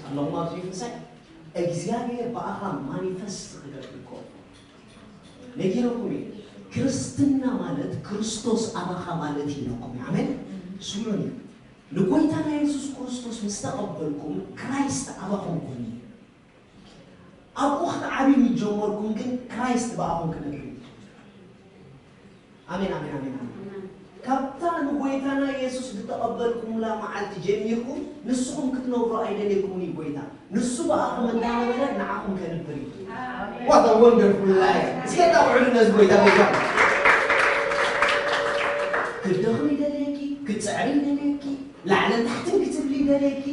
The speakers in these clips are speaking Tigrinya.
ኣለኹም ኣብዚ ምሳይ እግዚኣብሔር ብኣኻ ማኒፈስት ክገብር እኮ ነጊረኩም እዩ። ክርስትና ማለት ክርስቶስ ኣባኻ ማለት እዩ ኢለኩም። ኣሜን። ስምዑኒ፣ ንጎይታና የሱስ ክርስቶስ ምስ ተቐበልኩም ክራይስት ኣባኹም ኮነ። ኣብኡ ክትዓብዩ ምስ ጀመርኩም ግን ክራይስት ብኣኹም ክነብር እዩ። ኣሜን፣ ኣሜን፣ ኣሜን፣ ኣሜን። ካብታ ንጎይታና የሱስ ዝተቐበልኩምላ መዓልቲ ጀሚርኩም ንስኹም ክትነብሩ ኣይደልየኩምን እዩ ጎይታ። ንሱ ብኣኹም እንዳነበረ ንዓኹም ከንብር እዩ። What a wonderful life። እስከ ጠውዕሉ ነዚ ጎይታ። ጎይታ ክትደኽሚ ይደልየኪ፣ ክትፅዕሪ ይደልየኪ፣ ላዕልን ታሕትን ክትብሊ ይደልየኪ።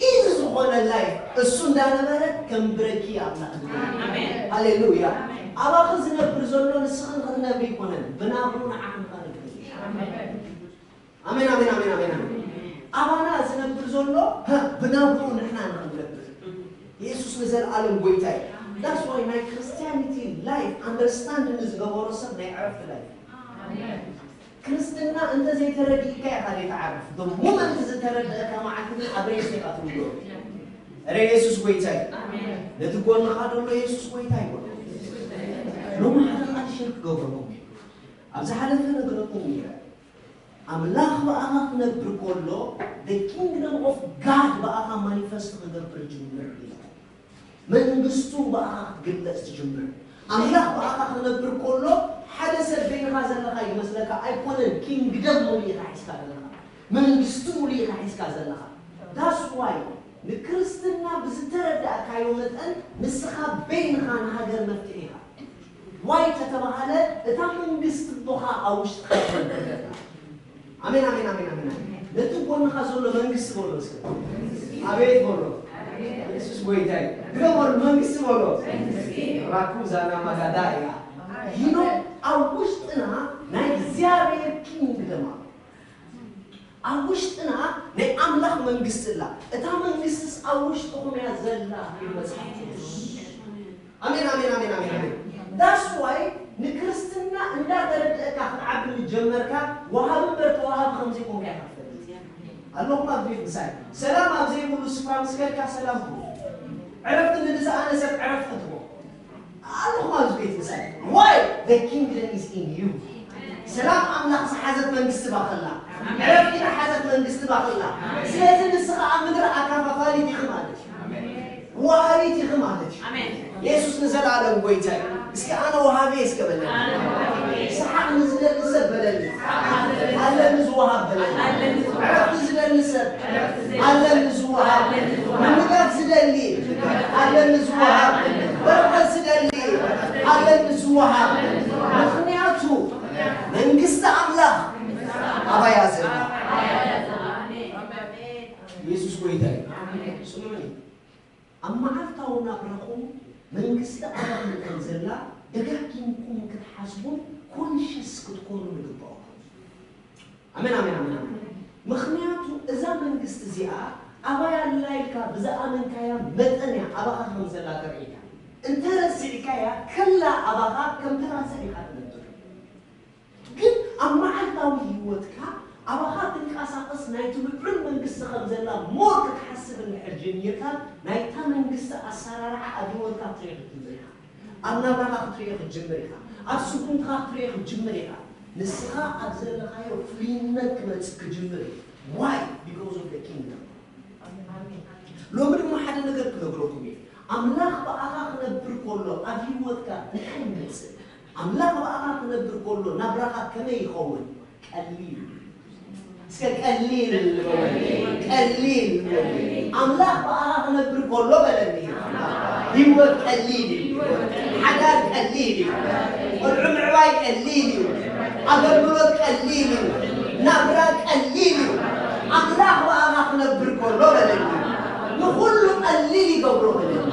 ኢዚ ዝኾነ ላይፍ እሱ እንዳነበረ ከንብረኪ ኣምላኽ። ኣሜን። ሃሌሉያ። ኣሜን። ኣባኺ ዝነብር ዘሎ ንስኺ ንኽትነብሪ ኣይኮነን፣ ብናብሩ ንዓኺ ንኽነብር። ኣሜን። ኣሜን፣ ኣሜን፣ ኣሜን፣ ኣሜን፣ ኣሜን። ኣባና ዝነብር ዘሎ፣ ሀ፣ ብናብሩ ንሕና ንኽንነብር። የሱስ ንዘለኣለም ጎይታ እዩ። That's why ናይ ክርስቲያኒቲ ላይፍ ኣንደርስታንድ ንዝገበሮ ሰብ ናይ ዕረፍቲ ላይፍ። ኣሜን። ክርስትና እንተ ዘይተረዲእካ ኢኻ ዘይትዓርፍ። The moment ዝተረድእካ መዓልቲ ግን ኣብ ሬስት ኢኻ ትውሎ። እረ የሱስ ጎይታ እዩ። ኣሜን። ነቲ ጎንኻ ዘሎ የሱስ ጎይታ እዩ። ሎሚ ሓደ ቃል ሸር ክገብረኩም እዩ። ኣብ ዝሓለፈ ነግረኩም ነይረ። ኣምላኽ ብኣኻ ክነብር ከሎ the kingdom of God ብኣኻ ማኒፈስት ክገብር ጅምር ኢለ። መንግስቱ ብኣኻ ክትግለጽ ትጅምር። ኣምላኽ ብኣኻ ክነብር ከሎ ሓደ ሰብ በይንኻ ዘለኻ ይመስለካ ኣይኮነን። ኪንግደም ሙሉእ ኢኻ ሒዝካ ዘለኻ። መንግስቲ ሙሉእ ኢኻ ሒዝካ ዘለኻ። That's why ንክርስትና ብዝተረዳእካዮ መጠን ንስኻ በይንኻ ንሃገር መፍትሒ ኢኻ። ዋይ ተተባሃለ እታ መንግስቲ ኣቦኻ ኣብ ውሽጥኻ ትነብር ዘላ። ኣሜን፣ ኣሜን፣ ኣሜን፣ ኣሜን፣ ኣሜን። ነቲ ጎንኻ ዘሎ መንግስቲ በሎ እስከ። ኣቤት በሎ። የሱስ ጎይታ እዩ። ድገም በሎ፣ መንግስቲ በሎ። ራኩ ዛና ማጋዳ እያ። You know፣ ኣብ ውሽጥና ናይ እግዚኣብሔር ኪንግደም ኣሎ። ኣብ ውሽጥና ናይ ኣምላኽ መንግስቲ ኣላ። እታ መንግስትስ ኣብ ውሽጥኹም እያ ዘላ ይብል መጽሓፍ ቅዱስ። ኣሜን፣ ኣሜን፣ ኣሜን፣ ኣሜን፣ ኣሜን። That's why ንክርስትና እንዳተረድእካ ክትዓቢ ምስ ጀመርካ፣ ወሃቢ እምበር ተዋሃቢ ከም ዘይኮንካ ኢኻ ትፈልጥ። ኣለኹም ኣብ ቤት ምሳይ። ሰላም ኣብ ዘይብሉ ስፍራ ምስ ከድካ ሰላም ትህቦ። ዕረፍቲ ንዝሰኣነ ሰብ ዕረፍቲ ትህቦ። ኣለኹም ኣብዚ ቤት ምሳይ። Why? The kingdom is in you። ሰላም ኣምላኽ ዝሓዘት መንግስቲ ባኸላ። ዕረፍቲ ዝሓዘት መንግስቲ ባኸላ። ስለዚ ንስኻ ኣብ ምድሪ ኣካፋፋሊት ኢኺ ማለት እዩ። ወሃቢት ኢኺ ማለት እዩ። ኣሜን። የሱስ ንዘለኣለም ጎይታ እዩ። እስኪ ኣነ ወሃቢ እየ እስከ በለኒ። ኣነ ወሃቢ እየ። ሰሓቕ ንዝደሊ ሰብ በለኒ። ሰሓቕ ንዝደሊ ሰብ። ኣለኒ ዝወሃብ በለኒ። ኣለኒ ዝወሃብ። ዕረፍቲ ዝደሊ ሰብ። ዕረፍቲ ዝደሊ ሰብ። ኣለኒ ዝወሃብ። ኣለኒ ዝወሃብ። ምንጋፍ ዝደሊ። ኣለኒ ዝወሃብ። በረኸት ዝደሊ። ኣለኒ ዝወሃብ። ምኽንያቱ መንግስቲ ኣምላኽ ኣባያ ዘላ። ኣባያ ዘላ። ኣሜን። የሱስ ጎይታ እዩ። ኣሜን። ስምዑኒ። ኣብ መዓልታዊ ናብራኹም መንግስቲ ኣምላኽ ከም ዘላ ደጋጊምኩም ክትሓስቡን ኮንሽስ ክትኮኑ ይግባእኩም። ኣሜን፣ ኣሜን፣ ኣሜን፣ ኣሜን። ምኽንያቱ እዛ መንግስቲ እዚኣ ኣባያ ኣላ ኢልካ ብዝኣመንካያ መጠን እያ ኣባኻ ከም ዘላ ተርእየካ። እንተ ረሲዕካያ ከላ ኣባኻ ከም ተራ ሰብ ኢኻ ትነብር። ግን ኣብ መዓልታዊ ህይወትካ ኣባኻ ትንቀሳቐስ ናይቲ ልዑል መንግስቲ ከም ዘላ ሞር ክትሓስብ እንድሕር ጀሚርካ፣ ናይታ መንግስቲ ኣሰራርሓ ኣብ ህይወትካ ክትሪኦ ክትጅምር ኢኻ። ኣብ ናብራኻ ክትሪኦ ክትጅምር ኢኻ። ኣብ ስጉምትኻ ክትሪኦ ክትጅምር ኢኻ። ንስኻ ኣብ ዘለኻዮ ፍሉይነት ክመጽእ ክጅምር እዩ። Why? Because of the kingdom። ሎሚ ድማ ሓደ ነገር ክነግረኩም እየ። ኣምላኽ ብኣኻ ክነብር ከሎ ኣብ ህይወትካ እንታይ ይመጽእ? ኣምላኽ ብኣኻ ክነብር ከሎ ናብራኻ ከመይ ይኸውን? ቀሊል። እስከ ቀሊል በሉ። ቀሊል በሉ። ኣምላኽ ብኣኻ ክነብር ከሎ በለኒ። ህይወት ቀሊል እዩ። ሓዳር ቀሊል እዩ። ቆልዑ ምዕባይ ቀሊል እዩ። ኣገልግሎት ቀሊል እዩ። ናብራ ቀሊል እዩ። ኣምላኽ ብኣኻ ክነብር ከሎ በለኒ። ንኹሉ ቀሊል ይገብሮ በለኒ።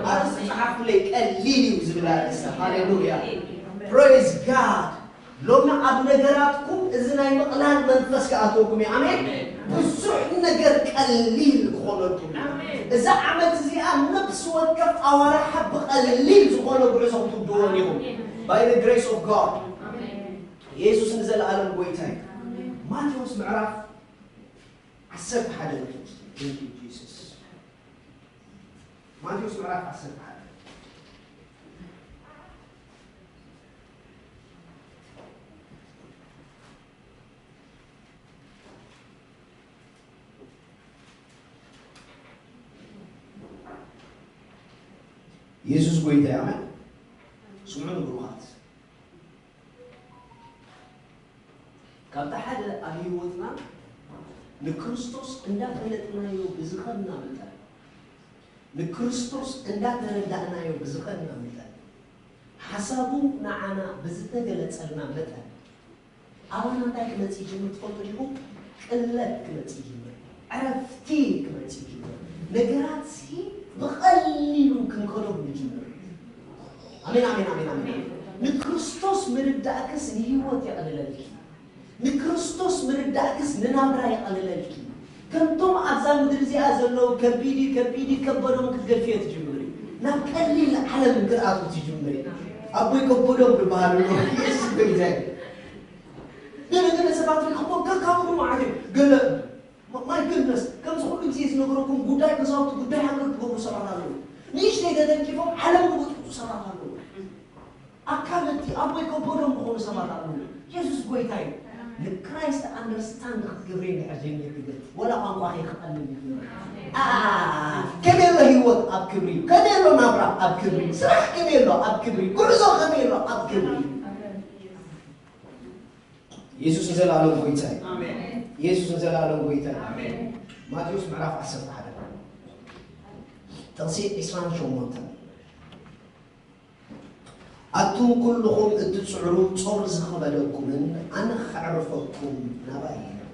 ኣርእስቲ ጸሓፉለይ ቀሊል እዩ ዝብል ኣርእስቲ። ሃሌሉያ። Praise God። ሎሚ ኣብ ነገራትኩም እዚ ናይ ምቕላል መንፈስ ክኣትወኩም እዩ። ኣሜን። ብዙሕ ነገር ቀሊል ክኾነልኩም እዩ። ኣሜን። እዛ ዓመት እዚኣ ነፍሲ ወከፍ ኣዋርሓ ብቐሊል ዝኾነ ጉዕዞ ክትውድእዎ ኢኹም። ኣሜን። By the grace of God። ኣሜን። የሱስ ንዘለኣለም ጎይታ እዩ። ኣሜን። ማቴዎስ ምዕራፍ ዓሰርተ ሓደ ንኸይድ። Thank you, Jesus. ማቴዎስ ምዕራፍ ዓሰርተ ሓደ። የሱስ ጎይታ እዩ። ኣሜን። ስምዑ ንብሩኻት። ካብቲ ሓደ ኣብ ህይወትና ንክርስቶስ እንዳፈለጥናዮ ብዝኸድና መጠን፣ ንክርስቶስ እንዳተረዳእናዮ ብዝኸድና መጠን፣ ሓሳቡ ንዓና ብዝተገለጸልና መጠን፣ ኣባና እንታይ ክመጽእ ይጅምር ትፈልጡ ዲኹም? ቅለት ክመጽእ ይጅምር። ዕረፍቲ ክመጽእ ይጅምር። ነገራት ሲ ብቐሊሉ ክንከዶም ንጅምር። ኣሜን፣ ኣሜን፣ ኣሜን፣ ኣሜን። ንክርስቶስ ምርዳእክስ ንህይወት የቐልለልኪ። ንክርስቶስ ምርዳእክስ ንናብራ የቐልለልኪ። ከምቶም ኣብዛ ምድሪ እዚኣ ዘለዉ ከቢድ እዩ፣ ከቢድ እዩ፣ ከበዶም ክትገድፍዮ ትጅምሪ። ናብ ቀሊል ዓለም ክትኣትዉ ትጅምሪ። ኣቦይ ከበዶም ዝበሃሉ ኣለዉ። የሱስ ጎይታ እዩ። ገለ ገለ ሰባት ርኢኹሞ ከካብዱ ማለት እዩ። ገለ፣ my goodness፣ ከምዚ ኩሉ ግዜ ዝነግረኩም ጉዳይ ገዛውቲ፣ ጉዳይ ሃገር ትገብሩ ሰባት ኣለዉ። ንእሽተይ ተተንኪፎም ዓለም ዝበጥብጡ ሰባት ኣለዉ። ኣካለቲ ኣቦይ ከበዶም ዝኾኑ ሰባት ኣለዉ። የሱስ ጎይታ እዩ። ንክራይስት ኣንደርስታንድ ክትገብሪ እንድሕር ጀሚርኪ ግን፣ ወላ ቋንቋኺ ክቐልል እዩ። ኣ፣ ከመይ ኣሎ ህይወት ኣብ ክብሪ፣ ከመይ ኣሎ ናብራ ኣብ ክብሪ፣ ስራሕ ከመይ ኣሎ ኣብ ክብሪ፣ ጉዕዞ ከመይ ኣሎ ኣብ ክብሪ። የሱስ ንዘለኣለም ጎይታ እዩ። ኣሜን። የሱስ ንዘለኣለም ጎይታ እዩ። ኣሜን። ማቴዎስ ምዕራፍ ዓሰርተ ሓደ ጥቕሲ ዕስራን ሸሞንተን። ኣቱም ኩልኹም እትጽዕሩ ጾር ዝኸበደኩምን ኣነ ከዕርፈኩም ናባይ ሂለፉ።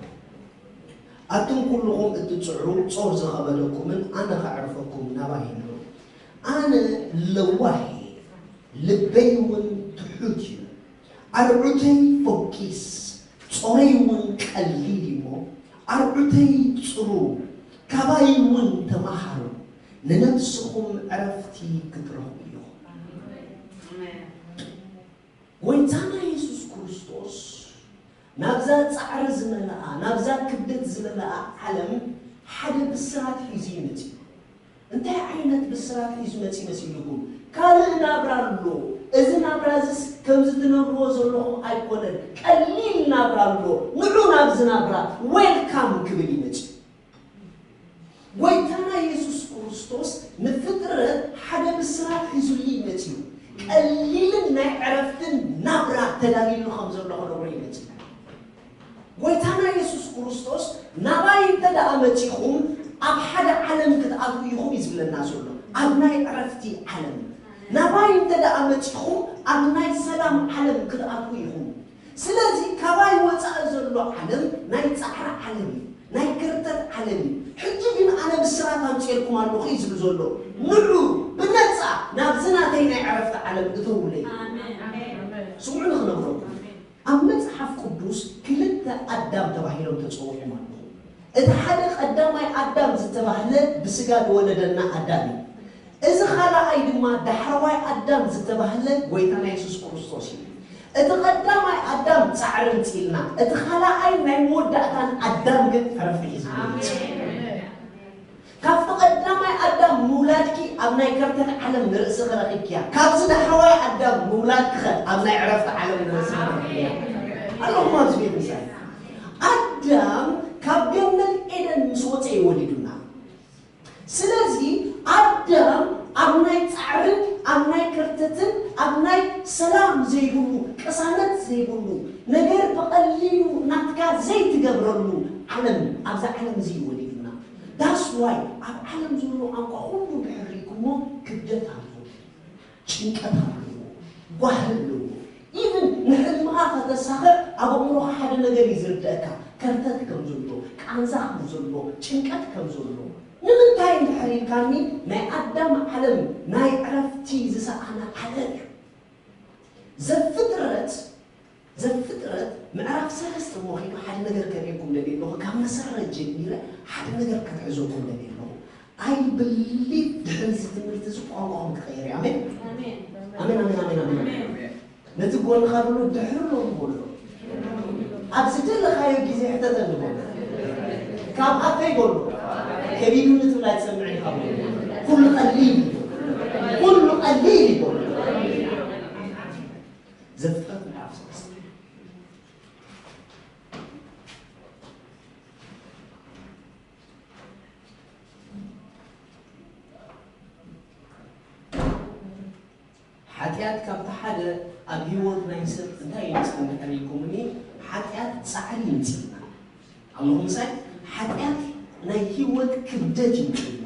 ኣቱም ኩልኹም እትጽዕሩ ጾር ዝኸበደኩምን ኣነ ከዕርፈኩም ናባይ ሂለፉ። ኣነ ለዋህ እየ፣ ልበይ እውን ትሑት እዩ። ኣርዑተይ ፎኪስ፣ ጾረይ እውን ቀሊል እዩሞ፣ ኣርዑተይ ጽሩ፣ ካባይ እውን ተማሃሩ፣ ንነፍስኹም ዕረፍቲ ክትረኽቡ ኢኹም። ኣሜን። ጎይታና የሱስ ክርስቶስ ናብዛ ጻዕሪ ዝመልኣ፣ ናብዛ ክብደት ዝመልኣ ዓለም ሓደ ብስራት ሒዙ እዩ መጺኡ። እንታይ ዓይነት ብስራት ሒዙ መጺኡ መሲልኩም? ካልእ ናብራ ኣሎ። እዚ ናብራ እዚስ ከምዚ ትነብርዎ ዘለኹም ኣይኮነን። ቀሊል ናብራ ኣሎ። ንዑ ናብዚ ናብራ፣ ዌልካም ክብል እዩ መጺኡ። ጎይታና የሱስ ክርስቶስ ንፍጥረት ሓደ ብስራት ሒዙሉ እዩ መጺኡ። ቀሊልን ናይ ዕረፍትን ናብራ ተዳልዩሉ ከም ዘሎ ክነግሮ እዩ መጺኡ። ጎይታና የሱስ ክርስቶስ ናባይ እንተ ደኣ መጺኹም ኣብ ሓደ ዓለም ክትኣትዉ ኢኹም እዩ ዝብለና ዘሎ። ኣብ ናይ ዕረፍቲ ዓለም። ናባይ እንተ ደኣ መጺኹም ኣብ ናይ ሰላም ዓለም ክትኣትዉ ኢኹም። ስለዚ ካባይ ወጻኢ ዘሎ ዓለም ናይ ጻዕሪ ዓለም እዩ፣ ናይ ከርተት ዓለም እዩ። ሕጂ ግን ኣነ ብስራት ኣምጽኤልኩም ኣለኹ እዩ ዝብል ዘሎ። ንዑ ብነጻ ናብዚ ናተይ ናይ ዕረፍቲ ዓለም እተውለይ። ኣሜን። ስምዑ ንኽነግረኩም። ኣሜን። ኣብ መጽሓፍ ቅዱስ ክልተ ኣዳም ተባሂሎም ተጸዊዖም ኣለዉ። እቲ ሓደ ቀዳማይ ኣዳም ዝተባህለ ብስጋ ዝወለደና ኣዳም እዩ። እዚ ካልኣይ ድማ ዳሕረዋይ ኣዳም ዝተባህለ ጎይታና የሱስ ክርስቶስ እዩ። እቲ ቀዳማይ ኣዳም ጻዕሪ ኣምጺእልና፣ እቲ ካልኣይ ናይ መወዳእታን ኣዳም ግን ዕረፍቲ ሒዙ። ኣሜን። ካብቲ ቀዳማይ ኣዳም ምውላድኪ ኣብ ናይ ከርተት ዓለም ንርእስኺ ረኺብክያ። ካብዚ ዳሕረዋይ ኣዳም ምውላድኪ ኸ ኣብ ናይ ዕረፍቲ ዓለም ንርእስኺ ረኺብክያ። ኣለኹም ኣብዚ ቤት ምሳይ። ኣዳም ካብ ገነት ኤደን ምስ ወፀ እዩ ወሊዱና። ስለዚ ኣዳም ኣብ ናይ ጻዕርን ኣብ ናይ ከርተትን ኣብ ናይ ሰላም ዘይብሉ፣ ቅሳነት ዘይብሉ፣ ነገር ብቐሊሉ ናትካ ዘይትገብረሉ ዓለም፣ ኣብዛ ዓለም እዚ እዩ ወሊዱና። That's why ኣብ ዓለም ዘሎ ቋንቋ ኩሉ እንድሕር ርኢኩሞ ክብደት ኣለዎ፣ ጭንቀት ኣለዎ፣ ጓሂ ኣለዎ። ኢቭን ንሕልምኻ ከተሳኽዕ ኣብ ኣእምሮኻ ሓደ ነገር እዩ ዝርደአካ፣ ከርተት ከም ዘሎ፣ ቃንዛ ከም ዘሎ፣ ጭንቀት ከም ዘሎ። ንምንታይ እንድሕር ኢልካኒ፣ ናይ ኣዳም ዓለም ናይ ዕረፍቲ ዝሰኣነ ዓለም እዩ። ዘፍጥረት፣ ዘፍጥረት ምዕራፍ ሰለስተ እሞ ኺዱ ሓደ ነገር ከርእየኩም ደልየ ኣለኹ። ካብ መሰረት ጀሚረ ሓደ ነገር ክትሕዘኩም ደልየ ኣለኹ። I believe ድሕሪ እዚ ትምህርቲ እዚ ቋንቋኹም ክቐየር እዩ። ኣሜን? ኣሜን። ኣሜን፣ ኣሜን፣ ኣሜን፣ ኣሜን። ኣሜን። ነቲ ጎንኻ ብሎ ድሕሪ ሎሚ በሎ። ኣብ ዝደለኻዮ ግዜ ሕተተኒ በሎ። ካብ ኣፈይ በሎ ከቢዱኒ ትብል ኣይትሰምዕን ኢኻ በሎ። ኩሉ ቀሊል እዩ። ኩሉ ቀሊል እዩ በሎ። ዘፍጥረት ምዕራፍ ሰለስተ። ሓጢኣት ካብቲ ሓደ ኣብ ህይወት ናይ ሰብ እንታይ ይምፅእ እንድሕር ኢልኩምኒ፣ ሓጢኣት ፃዕሪ ይምፅእና። ኣለኹም ምሳይ? ሓጢኣት ናይ ህይወት ክብደት ይምፅእና።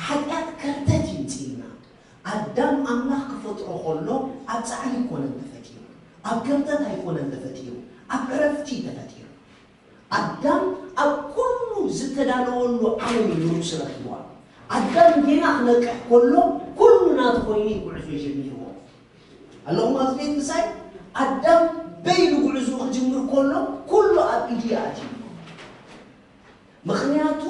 ሓጢኣት ከርተት ይምፅእና። ኣዳም ኣምላኽ ክፈጥሮ ከሎ ኣብ ፃዕሪ ኣይኮነን ተፈጢሩ፣ ኣብ ከርተት ኣይኮነን ተፈጢሩ፣ ኣብ ዕረፍቲ ተፈጢሩ። ኣዳም ኣብ ኩሉ ዝተዳለወሉ ዓለም እዩ ንነብሱ ረኺብዋ። ኣዳም ጌና ክነቅሕ ከሎ ኩሉ ናቱ ኮይኑ እዩ ጉዕዞ ጀሚርዎ። ኣለኹም ኣብዚ ቤት ምሳይ? ኣዳም በይኑ ጉዕዞ ክጅምር ከሎ ኩሉ ኣብ ኢዱ እዩ ኣትዩ። ምኽንያቱ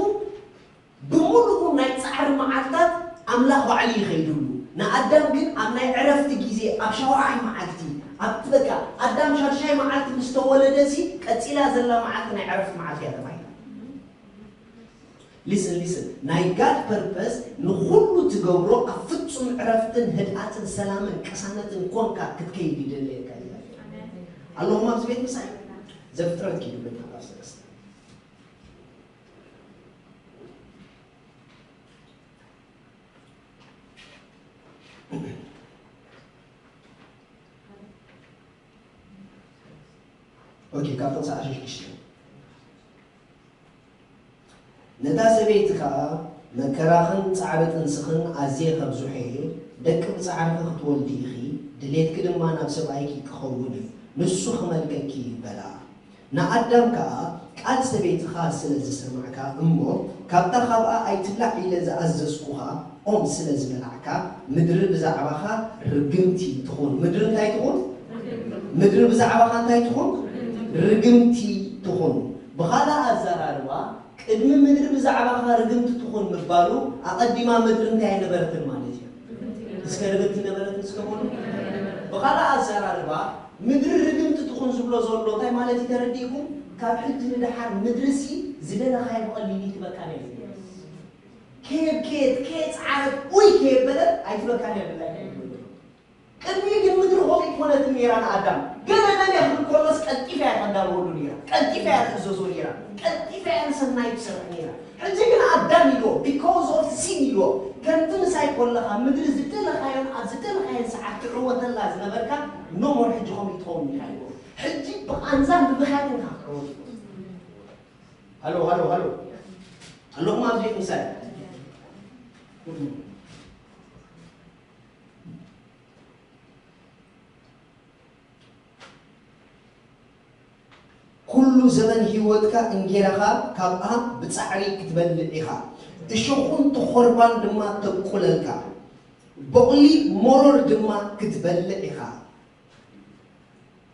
ብምሉኡ ናይ ጻዕሪ መዓልታት ኣምላኽ ባዕሉ ይኸይድሉ። ንኣዳም ግን ኣብ ናይ ዕረፍቲ ግዜ፣ ኣብ ሻውዓይ መዓልቲ፣ ኣብቲ በቃ ኣዳም ሻድሻይ መዓልቲ ምስ ተወለደሲ ቀጺላ ዘላ መዓልቲ ናይ ዕረፍቲ መዓልቲ እያ ተባሂላ። ሊስን ሊስን፣ ናይ ጋድ ፐርፐስ ንኹሉ ትገብሮ ኣብ ፍጹም ዕረፍትን ህድኣትን ሰላምን ቅሳነትን ኮንካ ክትከይድ ይደለየካ እዩ። ኣለኹም ኣብዚ ቤት ምሳይ? ዘፍጥረት ኪዱ ምዕራፍ ሰለስተ። ኦኬ፣ ካብ ጥቕሲ ዓሰርተ ሽዱሽተ። ነታ ሰበይቲ ኸኣ፣ መከራኽን ጻዕሪ ጥንስኽን ኣዝየ ከብዝሖ እየ፣ ደቂ ብጻዕርኺ ክትወልዲ ኢኺ፣ ድሌትኪ ድማ ናብ ሰብኣይኪ ክኸውን እዩ፣ ንሱ ክመልከኪ እዩ፣ በላ። ንኣዳም ከኣ፣ ቃል ሰበይትኻ ስለ ዝሰማዕካ እሞ፣ ካብታ ኻብኣ ኣይትብላዕ ኢለ ዝኣዘዝኩኻ ኦም ስለ ዝበላዕካ፣ ምድሪ ብዛዕባኻ ርግምቲ ትኹን። ምድሪ እንታይ ትኹን? ምድሪ ብዛዕባኻ እንታይ ትኹን? ርግምቲ ትኹን። ብኻልእ ኣዘራርባ፣ ቅድሚ ምድሪ ብዛዕባኻ ርግምቲ ትኹን ምባሉ፣ ኣቐዲማ ምድሪ እንታይ ኣይነበረትን ማለት እዩ። እስከ ርግምቲ ነበረትን እስከ በሉ። ብኻልእ ኣዘራርባ፣ ምድሪ ርግምቲ ትኹን ዝብሎ ዘሎ እንታይ ማለት እዩ ተረዲእኩም? ካብ ሕጂ ንደሓር ምድሪሲ ዝደለኻዮ ብቐሊሉ ይትበካን እያ ዝብል። ከየብከየት፣ ከየጽዓረት፣ ኡይ ከየበለት ኣይትበካን እያ ብላይ። ቅድሚ ግን ምድሪ ከምኡ ኣይኮነትን ነይራ ንኣዳም። ገለ ገለ ክብል ከሎስ ቀልጢፋ እያ ተዳልወሉ ነይራ። ቀልጢፋ እያ ትእዘዞ ነይራ። ቀልጢፋ እያ ንሰናይ ትሰርሕ ነይራ። ሕጂ ግን ኣዳም ኢልዎ፣ because of sin ኢልዎ። ከምቲ ምሳይ ከለኻ ምድሪ ዝደለኻዮን ኣብ ዝደለኻዮን ሰዓት ትዕወተላ ዝነበርካ፣ no more ሕጂ ከምኡ ትኸውን ኢኻ ኢልዎ። ሕጂ ብቓንዛን ብምኽያትን ኢኻ ክትዕወት ኢልዎ። ሃሎ፣ ሃሎ፣ ሃሎ። ኣለኹም ኣብዚ ቤት ምሳይ? ኩሉ ዘመን ህይወትካ እንጌራኻ ካብኣ ብጻዕሪ ክትበልዕ ኢኻ፣ እሾኽን ተኾርባን ድማ ተብቁለልካ፣ ቦቕሊ መሮር ድማ ክትበልዕ ኢኻ።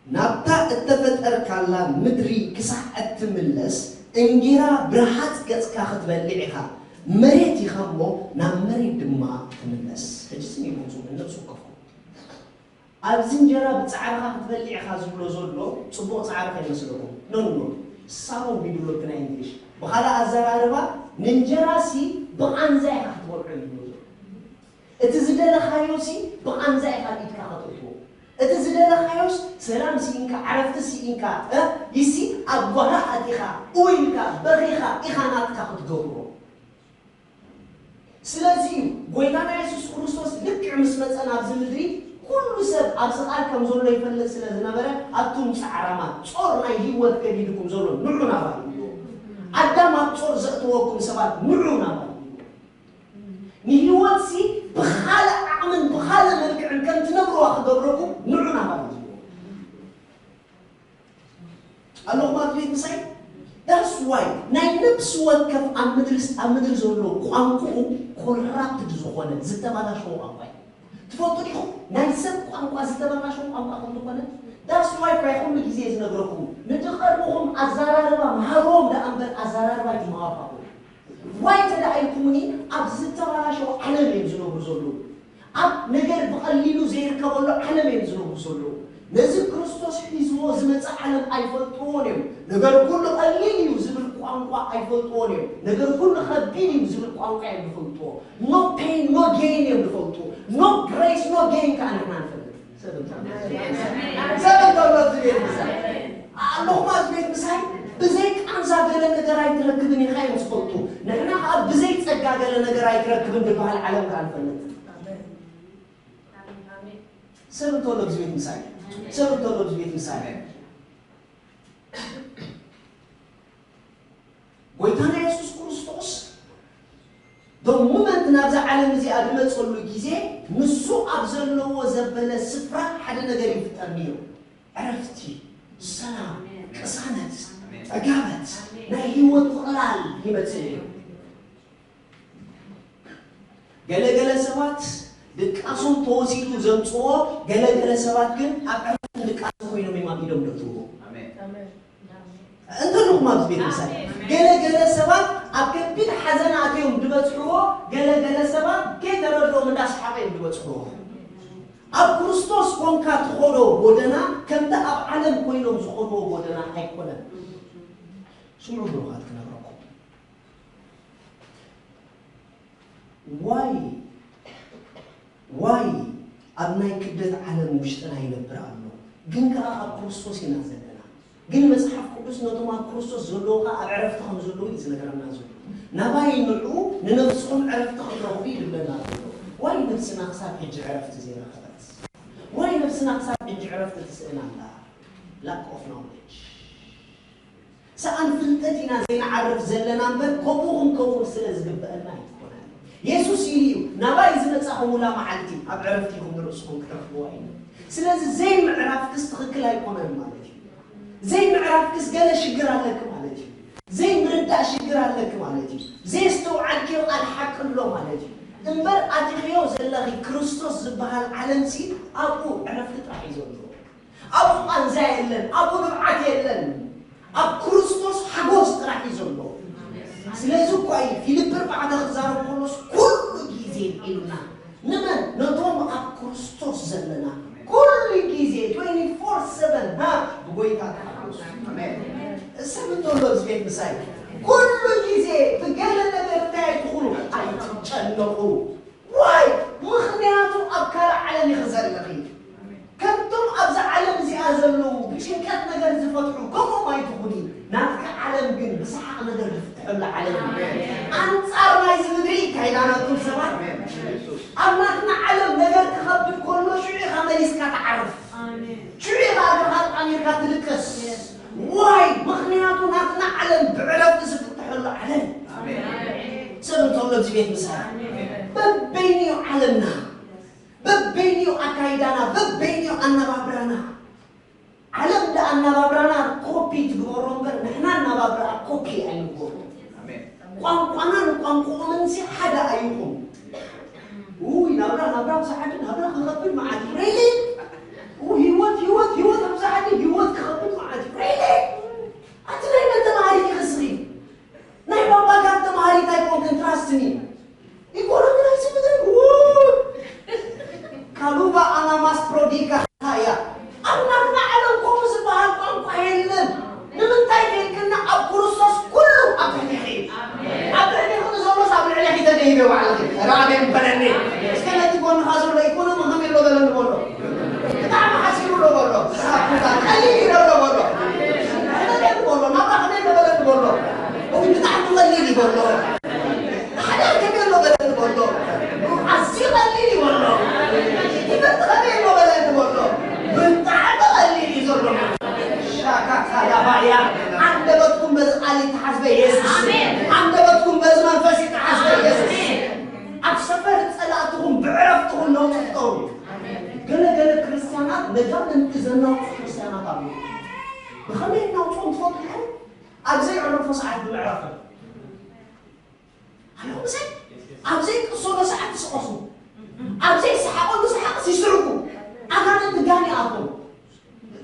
ናብታ እተፈጠርካላ ምድሪ ክሳዕ እትምለስ፣ እንጌራ ብርሃጽ ገጽካ ክትበልዕ ኢኻ፣ መሬት ኢኻ እሞ ናብ መሬት ድማ ትምለስ። ሕጂ ስኒ ይመጹ፣ ነብሱ ከፍኩ። ኣብዚ እንጀራ ብጻዕርኻ ክትበልዕ ኢኻ ዝብሎ ዘሎ ጽቡቕ ጻዕሪ ከይመስለኩም። ኖ፣ ኖ፣ ኖ። ሳሮን ቢብሎ እቲ ናይ እንግሊሽ። ብኻልእ ኣዘራርባ፣ ንእንጀራሲ ብቓንዛ ኢኻ ክትበልዖ እዩ ዝብሎ ዘሎ። እቲ ዝደለኻዮሲ ብቓንዛ ኢኻ ኣብ ኢድካ ከተእትዎ። እቲ ዝደለኻዮስ ሰላም ስኢንካ፣ ዕረፍቲ ስኢንካ፣ እ፣ ይሲ ኣብ ጓሂ ኣቲኻ፣ ኡይ ኢልካ፣ በኺኻ ኢኻ ናትካ ክትገብሮ። ስለዚ እዩ ጎይታና የሱስ ክርስቶስ ልክዕ ምስ መጸ ናብዚ ምድሪ፣ ኩሉ ሰብ ኣብዚ ቃል ከም ዘሎ ይፈልጥ ስለ ዝነበረ፣ ኣቱም ጻዕራማት፣ ጾር ናይ ህይወት ከቢድኩም ዘሎ ንዑ ናባይ እዩ። ኣዳም ኣብ ጾር ዘእተወኩም ሰባት ንዑ ናባይ እዩ። ንህይወትሲ ብኻልእ ዓቕምን ብኻልእ መልክዕን ከም ትነብርዋ ክገብረኩም ንዑ ናባይ እዩ። ኣለኹም ኣብ ቤት ምሳይ? That's why ናይ ነፍሲ ወከፍ ኣብ ምድሪ ኣብ ምድሪ ዘሎ ቋንቋኡ ኮራፕትድ ዝኾነ ዝተባላሸወ ቋንቋ እዩ። ትፈልጡ ዲኹም ናይ ሰብ ቋንቋ ዝተባላሸወ ቋንቋ ከም ዝኾነ? That's why እኮ ኩሉ ግዜ ዝነግረኩም ንድቐርብኹም ኣዘራርባ መሃርዎም ደኣ እምበር ኣዘራርባ ኣይትመሃሩ። ዋይ ተደኣ ኢልኩምኒ ኣብ ዝተባላሸወ ዓለም እዮም ዝነብሩ ዘለዉ። ኣብ ነገር ብቐሊሉ ዘይርከበሉ ዓለም እዮም ዝነብሩ ዘለዉ። ነዚ ክርስቶስ ሒዝዎ ዝመጸ ዓለም ኣይፈልጥዎን እዮም። ነገር ኩሉ ቀሊል እዩ ዝብል ቋንቋ ኣይፈልጥዎን እዮም። ነገር ኩሉ ከቢድ እዩ ዝብል ቋንቋ እዮም ዝፈልጥዎ። No pain, no gain እዮም ዝፈልጥዎ። No grace, no gain ከዓ ንሕና ንፈልጥ። ሰብ እንተሎ ሰብ እንተሎ ኣብዚ ቤት ምሳይ ኣለኹም፣ ኣብዚ ቤት ምሳይ ብዘይ ቃንዛ ገለ ነገር ኣይትረክብን ኢኻ እዮም ዝፈልጡ። ንሕና ከዓ ብዘይ ጸጋ ገለ ነገር ኣይትረክብን ዝበሃል ዓለም ከዓ ንፈልጥ። ሰብ እንተሎ ኣብዚ ቤት ምሳይ ሰብ እንተሎ ኣብዚ ቤት ምሳይ ጎይታና የሱስ ክርስቶስ ዶሙመንት ናብዛ ዓለም እዚኣ ዝመፀሉ ግዜ ንሱ ኣብ ዘለዎ ዘበለ ስፍራ ሓደ ነገር ይፍጠር ነይሩ። ዕረፍቲ፣ ሰላም፣ ቅሳነት፣ ጠጋበት፣ ናይ ህይወት ምቕላል ይመፅእ ነይሩ። ገለገለ ሰባት ድቃሶም ተወሲዱ ዘምፅዎ፣ ገለገለ ሰባት ግን ኣብ ዕረፍትን ድቃሶ ኮይኖም እዮም ኣብ ኢዶም ደትዎ። እንተለኹም ኣብዚ ቤት ምሳይ ገለገለ ሰባት ኣብ ከቢድ ሓዘን ኣትዮም ዝበፅሕዎ፣ ገለገለ ሰባት ከይተረድኦም እንዳሰሓቐ እዮም ዝበፅሕዎ። ኣብ ክርስቶስ ኮንካ ትኸዶ ጎደና ከምቲ ኣብ ዓለም ኮይኖም ዝኸድዎ ጎደና ኣይኮነን። ስምዑ ብሩኻት ክነግረኩም። ዋይ ዋይ ኣብ ናይ ክብደት ዓለም ውሽጥና ይነብር ኣሎ፣ ግን ከኣ ኣብ ክርስቶስ ኢና ዘለና። ግን መጽሓፍ ቅዱስ ነቶም ኣብ ክርስቶስ ዘለዉ ከኣ ኣብ ዕረፍቲ ከም ዘለዉ እዩ ዝነግረና ዘሎ። ናባይ ንዑ ንነብስኹም ዕረፍቲ ክትረኽቡ እዩ ዝብለና ዘሎ። ዋይ ነብስና ክሳብ ሕጂ ዕረፍቲ ዘይረኸበት? ዋይ ነብስና ክሳብ ሕጂ ዕረፍቲ ትስእን ኣላ? Lack of knowledge። ሰኣን ፍልጠት ኢና ዘይንዓርፍ ዘለና እምበር ከምኡ ክንከውን ስለ ዝግበአና ኣይኮነን። የሱስ ኢሉ እዩ ናባይ ዝመጻኹሙላ መዓልቲ ኣብ ዕረፍቲ ኢኹም ንርእስኹም ክትረኽብዋ እዩ። ስለዚ ዘይምዕራፍክስ ትኽክል ኣይኮነን ማለት እዩ። ዘይምዕራፍክስ ገለ ሽግር ኣለኪ ማለት እዩ። ዘይምርዳእ ሽግር ኣለኪ ማለት እዩ። ዘየስተውዓልክዮ ቃል ሓቂ ኣሎ ማለት እዩ። እምበር ኣቲኽዮ ዘለኺ ክርስቶስ ዝበሃል ዓለምሲ ኣብኡ ዕረፍቲ ጥራሕ እዩ ዘለዎ። ኣብኡ ቃንዛ የለን፣ ኣብኡ ንብዓት የለን። ኣብ ክርስቶስ ሓጎስ ጥራሕ እዩ ዘሎ። ስለዚ እኳ እዩ ፊልፕ ኣርባዕተ ክዛረብ ከሎስ ኩሉ ግዜ ኢሉና። ንመን? ነቶም ኣብ ክርስቶስ ዘለና ኩሉ ግዜ twenty-four seven ሃ ብጎይታ ተሓጎሱ። ሰብ እንተሎ እዚ ቤት ምሳይ ኩሉ ግዜ ብገለ ነገር እንታይ ኣይትኹኑ፣ ኣይትጨነቑ። ዋይ ምኽንያቱ ኣብ ካልእ ዓለም ኢኺ ዘለኺ። ከምቶም ኣብዛ ዓለም እዚኣ ዘለዉ ብጭንቀት ነገር ዝፈትሑ ከምኦም ኣይትኹኒ። ናትካ ዓለም ግን ብሰሓቕ ነገር ዝፍትሐሉ ዓለም እዩ። ኣንጻር ናይዚ ምድሪ ካይዳናኩም ሰባት ኣብ ናትና ዓለም ነገር ክኸብድ ከሎ ሽዑ ኢኻ መሊስካ ትዓርፍ። ሽዑ ኢኻ እግርኻ ኣጣሚርካ ትልቅስ። ዋይ ምኽንያቱ ናትና ዓለም ብዕረፍቲ ዝፍትሐሉ ዓለም። ሰብ እንተሎ እዚ ቤት ምሳይ በበይንዮ ዓለምና በበይንዮ ኣካይዳና በበይንዮ ኣነባብራና ዓለም ዳ ኣነባብራና ኮፒ ትግበሮ እምበር ንሕና ኣነባብራ ኮፒ ኣይንግበሮ። ቋንቋናን ቋንቋኦምን ሲ ሓደ ኣይኹን። ውይ ናብራ ናብራ ኣብዚ ዓዲ ናብራ ክኸብድ መዓት እዩ። ሪሊ? ውይ ህይወት ህይወት ህይወት ኣብዚ ዓዲ ህይወት ክኸብድ መዓት እዩ። ሪሊ? ኣቲ ናይ መን ተማሃሪት ኢኺ እስኺ? ናይ ባባ ጋር ተማሃሪት ኣይኮንክን ትራስት ሚ። ኢኮኖሚ ናይ ስምድሪ ውይ! ካሉባ ኣናማስ ፕሮዲጋ ሃያ ኣብ ናትና ዓለም ከምኡ ዝበሃል ቋንቋ የለን። ንምንታይ ከይልክና ኣብ ክርስቶስ ኩሉ ኣብ ትሕቴኺ እዩ። ኣብ ትሕቴኺ ንዘሎስ ኣብ ልዕሌኺ ተደይበ ባዕልኺ። ራቤን በለኒ። እስከ ነቲ ጎንኻ ዘሎ ኢኮኖሚ ከመይ ኣሎ በለኒ በሎ። ብጣዕሚ ሓሲሩ ኣሎ በሎ። ሳኩታ ቀሊል እዩ ኣሎ በሎ። ሕመመኒ በሎ። ናብራ ከመይ ኣሎ በለኒ በሎ። እውይ ብጣዕሚ ቀሊል እዩ በሎ። ሓዳር ከመይ ኣሎ በለኒ በሎ። ኣዝዩ ቀሊል እዩ በሎ። ትምህርቲ ከመይ ኣሎ በለኒ በሎ። ብጣዕሚ ቀሊል እዩ ዘሎ። ሻካታላባያ። ኣንደበትኩም በዚ ቃል ይተሓዝ በኢየሱስ። ኣንደበትኩም በዚ መንፈስ ይተሓዝ በኢየሱስ። ኣብ ሰፈር ጸላእትኹም ብዕረፍትኹም ነውጽ ፍጠሩ። ገለ ገለ ክርስትያናት ነጋንንቲ ዘናውጹ ክርስትያናት ኣለዉ። ብኸመይ እናውጽኦም ትፈልጡ ዲኹም? ኣብ ዘይዕረፎ ሰዓት ብምዕራፎም። ኣለኹም ምሳይ? ኣብ ዘይቅሰሎ ሰዓት ይስቐሱ። ኣብ ዘይሰሓቐሉ ሰሓቕስ ይስሕቁ። ኣጋንንቲ ጋን ይኣትዎም።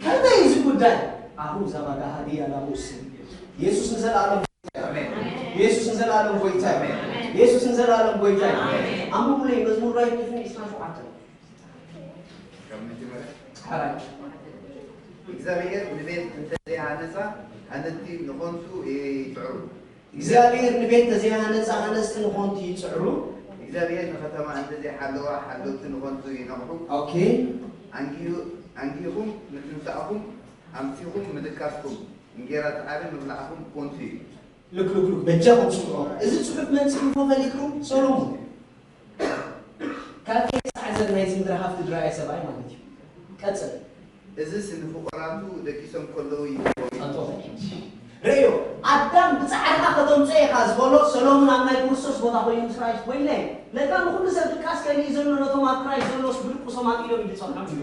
ከመይ እዚ ጉዳይ? ኣሁ ዛባዳ ሃዲያ ላሙስ። የሱስ ንዘለኣለም ጎይታ እዩ። ኣሜን። የሱስ ንዘለኣለም ጎይታ እዩ። ኣሜን። የሱስ ንዘለኣለም ጎይታ እዩ። ኣሜን። ኣንብቡለይ መዝሙር ዳዊት ክፍሊ ዕስራን ሸውዓተን። ካብ መጀመርያ ሓራይ። እግዚኣብሔር ንቤት እንተ ዘይሃነጻ፣ ሃነጽቲ ንኸንቱ ይጽዕሩ። እግዚኣብሔር ንቤት ተዘይሃነጻ ሃነጽቲ ንኾንቱ ይጽዕሩ። እግዚኣብሔር ንኸተማ እንተዘይሓለዋ ሓለውቲ ንኾንቱ ይነቕሑ። ኦኬ። ኣንጊሁ- ኣንጊሁኹም ንትንሳእኹም ኣምሲኹም ምድቃስኩም እንጌራ ተዓሪ ምብላዕኹም ኮንቱ እዩ። ልክ ልክ ልክ በጃኹም ስምዑ። እዚ ጽሑፍ መን ጽሒፎ ፈሊጥኩም? ሰሎሞን። ካብ ኤልሳዕ ዘር ናይዚ ምድሪ ሃብቲ ዝረኣየ ሰብኣይ ማለት እዩ። ቀጽል። እዝስ ንፍቑራቱ ደቂሶም ከለዉ ይህቦም እዩ። ርእዮ፣ ኣዳም ብጻዕርኻ ከተምጽኦ ኢኻ ዝበሎ ሰሎሙን ኣብ ናይ ክርስቶስ ቦታ ኮይኑ ምስ ረኣዩ ወይለይ፣ ነታ ንኹሉ ሰብ ድቃስ ከርኢ ዘሎ ነቶም ኣብ ክራይስት ዘለውስ ብድቁሶም ኣቢሎም እዩ ዝጸንሖም እዩ።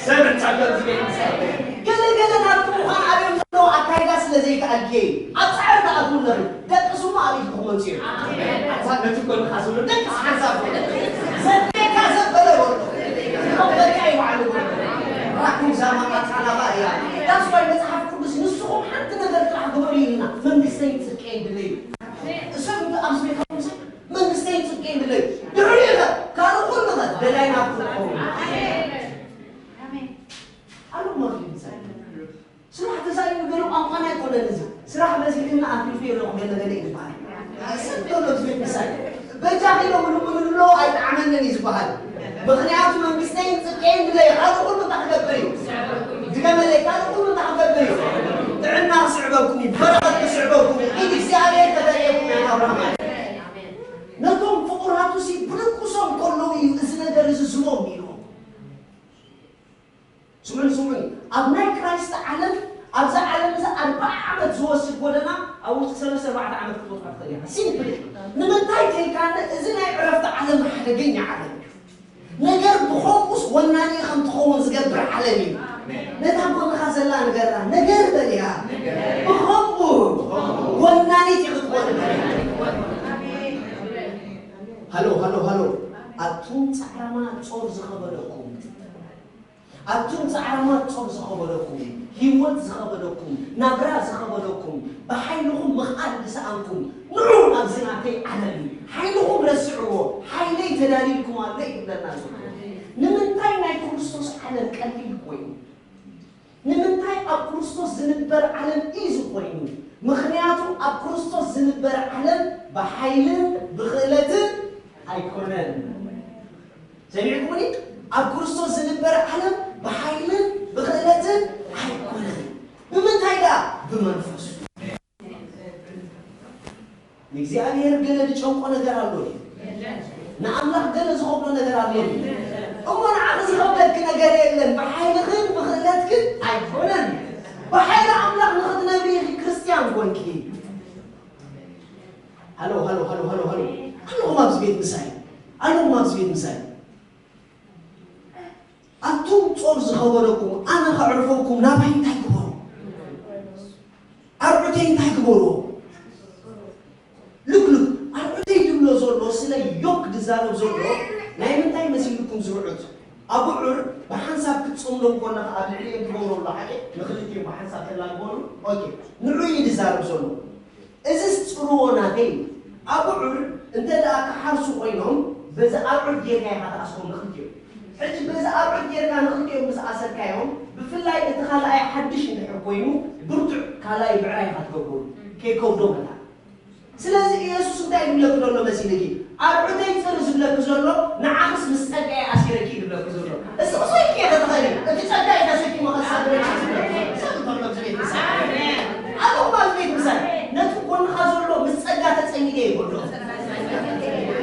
ሰብ እንጻሎ ዝብል ምሳሌ። ገለ ገለ ናብቲ ምዃን ኣብዮም ዘለዉ ኣካይዳ ስለ ዘይከኣልክየ እዩ። ኣብ ጻዕሪ ትኣትዉ ኣለኺ። ደቂ ስሙ ኣብ ኢድኩም መጽዩ። ኣዛ ነቲ ጎንኻ ዘሎ ደቂ ሓንሳብ ዘድልየካ ዘበለ ወርዶ። በቃ ይባዕሉ። ራኩም ዛማ ኣጻናባ እያ። ዳስዋይ መጽሓፍ ቅዱስ ንስኹም ሓንቲ ነገር ጥራሕ ግበሩ ኢልና መንግስተይን ጽድቀይን ድለዩ። እሰብ ኣብዚ ቤት ሃብቲ መንግስተይን ጽድቀይን ድለዩ። ድሕሪኡ ኸ ካልእ ኩሉ ኸ ደላይ ናብኩም ክኸውን። ኣሉ ማለት እዩ። ስራሕ ተሳኢኑ ገለ ቋንቋና ኣይኮነን እዚ። ስራሕ በዚሕና ኣትሪፉ የለኹ ገለ ገለ እዩ ዝበሃል። ሰብ ዘሎ እዚ ቤት ምሳይ በጃ ኢሎም ልምኑ ኣለዉ ኣይጠዓመንን እዩ ዝበሃል። ምኽንያቱ መንግስተይን ጽድቀይን ድለየ ካልእ ኩሉ እንታይ ክገብር እዩ? ድገመለይ ካልእ ኩሉ እንታይ ክገብር እዩ? ጥዕና ክስዕበኩም እዩ፣ በረኸት ክስዕበኩም እዩ፣ ኢድ እግዚኣብሔር ከተርእየኩም እያ ናብራ ማለት። ነቶም ፍቑራቱ ሲ ብድቁሶም ከለዉ እዩ እዚ ነገር እዚ ዝቦም ኢልዎም። ስሙን ስሙን ኣብ ናይ ክራይስት ዓለም ኣብዛ ዓለም እዚ ኣርባዓ ዓመት ዝወስድ ጎደና ኣብ ውሽጢ ሰለስተ ኣርባዕተ ዓመት ክትወጥዓ ትኽእል ኢኻ። ሲምፕል። ንምንታይ ተይልካኒ እዚ ናይ ዕረፍቲ ዓለም ሓደገኛ ዓለም እዩ። ነገር ብኸምኡስ ወናኒ ከም ትኸውን ዝገብር ዓለም እዩ። ነታ ጎንኻ ዘላ ንገራ ነገር በልያ። ብኸምኡ ወናኒት ኢኺ ክትኮን። ሃሎ ሃሎ ሃሎ ኣቱም ጻዕራማት ጾር ዝኸበደኩም ኣቱም ጻዕራማት ጾር ዝኸበደኩም፣ ህይወት ዝኸበደኩም፣ ናብራ ዝኸበደኩም፣ ብሓይልኹም ምኽኣል ዝሰኣንኩም፣ ንዑ ናብዚ ናተይ ዓለም፣ ሓይልኹም ረስዕዎ፣ ሓይለይ ተዳልዩልኩም ኣሎ ይብለና ዘሎ። ንምንታይ ናይ ክርስቶስ ዓለም ቀሊል ኮይኑ? ንምንታይ ኣብ ክርስቶስ ዝንበር ዓለም ኢዚ ኮይኑ? ምኽንያቱ ኣብ ክርስቶስ ዝንበር ዓለም ብሓይልን ብኽእለትን ኣይኮነን። ሰሚዕኩምኒ? ኣብ ክርስቶስ ዝንበር ዓለም ብሓይልን ብኽእለትን ኣይኮነን። ብምንታይ ደኣ? ብመንፈሱ። ንእግዚኣብሔር ገለ ዝጨንቆ ነገር ኣሎ እዩ። ንኣምላኽ ገለ ዝኸብዶ ነገር ኣሎ እዩ። እሞ ንዓኺ ዝኸብደኪ ነገር የለን። ብሓይልኽን ብኽእለትክን ኣይኮነን። ብሓይሊ ኣምላኽ ንኽትነብሪ ኢኺ ክርስትያን ኮንኪ። ሃሎ ሃሎ ሃሎ ሃሎ ሃሎ ኣለኹም ኣብዚ ቤት ምሳይ ኣለኹም ኣብዚ ቤት ምሳይ ኣቱም ጾር ዝኸበደኩም ኣነ ከዕርፈኩም ናባይ እንታይ ግበሩ ኣርዑተይ እንታይ ግበሩ ልክልክ ኣርዑተይ ዝብሎ ዘሎ ስለ ዮክ ዝዛረብ ዘሎ ናይ ምንታይ መሲልኩም ዝርዑት ኣብዑር ብሓንሳብ ክትጽምዶም ኮለኻ ኣብ ልዕሊኦም ትገብሮ ኣሎ ሓደ ንኽልቲኦም ብሓንሳብ ተላግበሉ ኦኬ ንዑ እዩ ዝዛረብ ዘሎ እዝስ ጽርዎ ናተይ እዩ። ኣብዑር እንተ ደኣ ክሓርሱ ኮይኖም በዚ ኣብዑር ጌርካ ኢኻ ትኣስሮም ንኽልቲኦም። ሕጂ በዚ ኣብዑር ጌርካ ንኽልቲኦም ምስ ኣሰርካዮም ብፍላይ እቲ ካልኣይ ሓድሽ እንድሕር ኮይኑ ብርቱዕ ካልኣይ ብዕራይ ኢኻ ትገብረሉ ከይከብዶ መታን። ስለዚ ኢየሱስ እንታይ ይብለኪ ዘሎ መሲልኪ ኣብዑተይ ጽር ዝብለኪ ዘሎ ንዓኽስ ምስ ጸጋየ ኣሲረኪ ይብለኪ ዘሎ። እስኺ ሰይኪ ኢኺ ትኽእሊ። እቲ ጸጋ እዩ ተሰኪሙ ከሳግረኪ ዝብል። ሰብ እንተሎ ኣብዚ ቤት ምሳይ። ኣነ እኮ ኣብዚ ቤት ምሳይ። ነቲ ጎንኻ ዘሎ ምስ ጸጋ ተጸሚደ ይበሎ።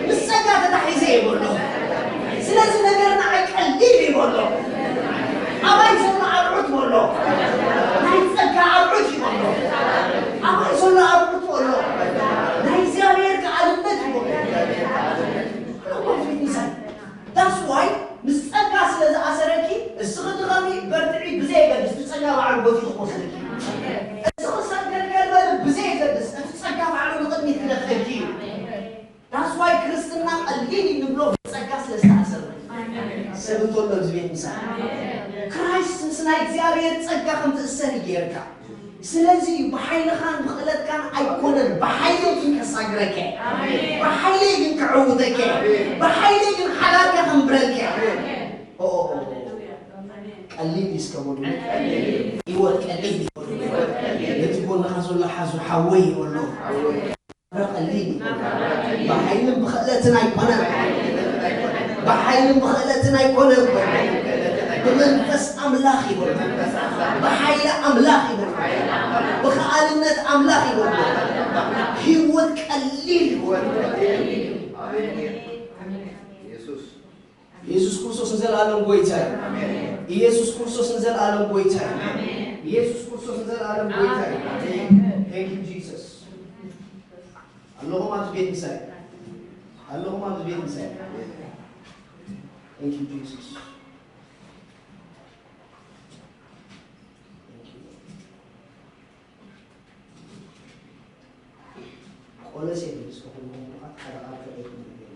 ምስ ጸጋ ተታሒዘ ይበሎ። ስለዚ ነገር ንዓይ ቀሊል ይበሎ። ኣባይ ዘሎ ኣርዑት በሎ። ናይ ጸጋ ኣርዑት ይበሎ። ኣባይ ዘሎ ኣርዑት በሎ። ናይ እግዚኣብሔር ከኣልነት ይበሎ። ኣነ እኮ ኣብዚ ቤት ምሳይ። That's why ምስ ጸጋ ስለ ዝኣሰረኪ እስኺ ድኸሚ በርትዒ ብዘየገድስ እቲ ጸጋ ባዕሉ ጎቲቱ ክወስደኪ። እስኺ ሰገርገር በሊ ብዘየገድስ እቲ ጸጋ ባዕሉ ንቕድሚት ክደፍእኪ እዩ። That's why ክርስትና ቀሊል እዩ ንብሎ ብጸጋ ስለ ዝተኣሰረ። ሰብ እንተሎ ኣብዚ ቤት ምሳይ ክራይስት ምስ ናይ እግዚኣብሔር ጸጋ ከም ትእሰር ይጌርካ። ስለዚ ብሓይልኻን ብኽእለትካን ኣይኮነን፣ ብሓይለይ ግን ከሳግረከ፣ ብሓይለይ ግን ከዕውተከ፣ ብሓይለይ ግን ሓዳርካ ከንብረልከ። ኦ፣ ኦ፣ ኦ፣ ኦ። ቀሊል እዩ እስከ በሉ። ህይወት ቀሊል እዩ። ነቲ ጎንኻ ዘሎ ሓዙ ሓወይ ይበሎ። ብሓይልን ብኽእለትን ኣይኮነን። ብሓይልን ብኽእለትን ኣይኮነን። ብመንፈስ ኣምላኽ ይበሉ። ብሓይሊ ኣምላኽ ይበሉ። ብኸኣልነት ኣምላኽ ይበሉ። ህይወት ቀሊል ይበሉ። ኢየሱስ። ኢየሱስ ክርስቶስ ንዘለኣለም ጎይታ እዩ። ኢየሱስ ክርስቶስ ንዘለኣለም ጎይታ እዩ። ኢየሱስ ክርስቶስ ንዘለኣለም ጎይታ እዩ። Thank you Jesus። ኣለኹም ኣብዚ ቤት ምሳይ። ኣለኹም ኣብዚ ቤት ምሳይ። Thank you Jesus። Thank you። ቆሎሴ ንስኹም ምኹዓት ሓደ ቃል ከዕልልኩም እደሊ።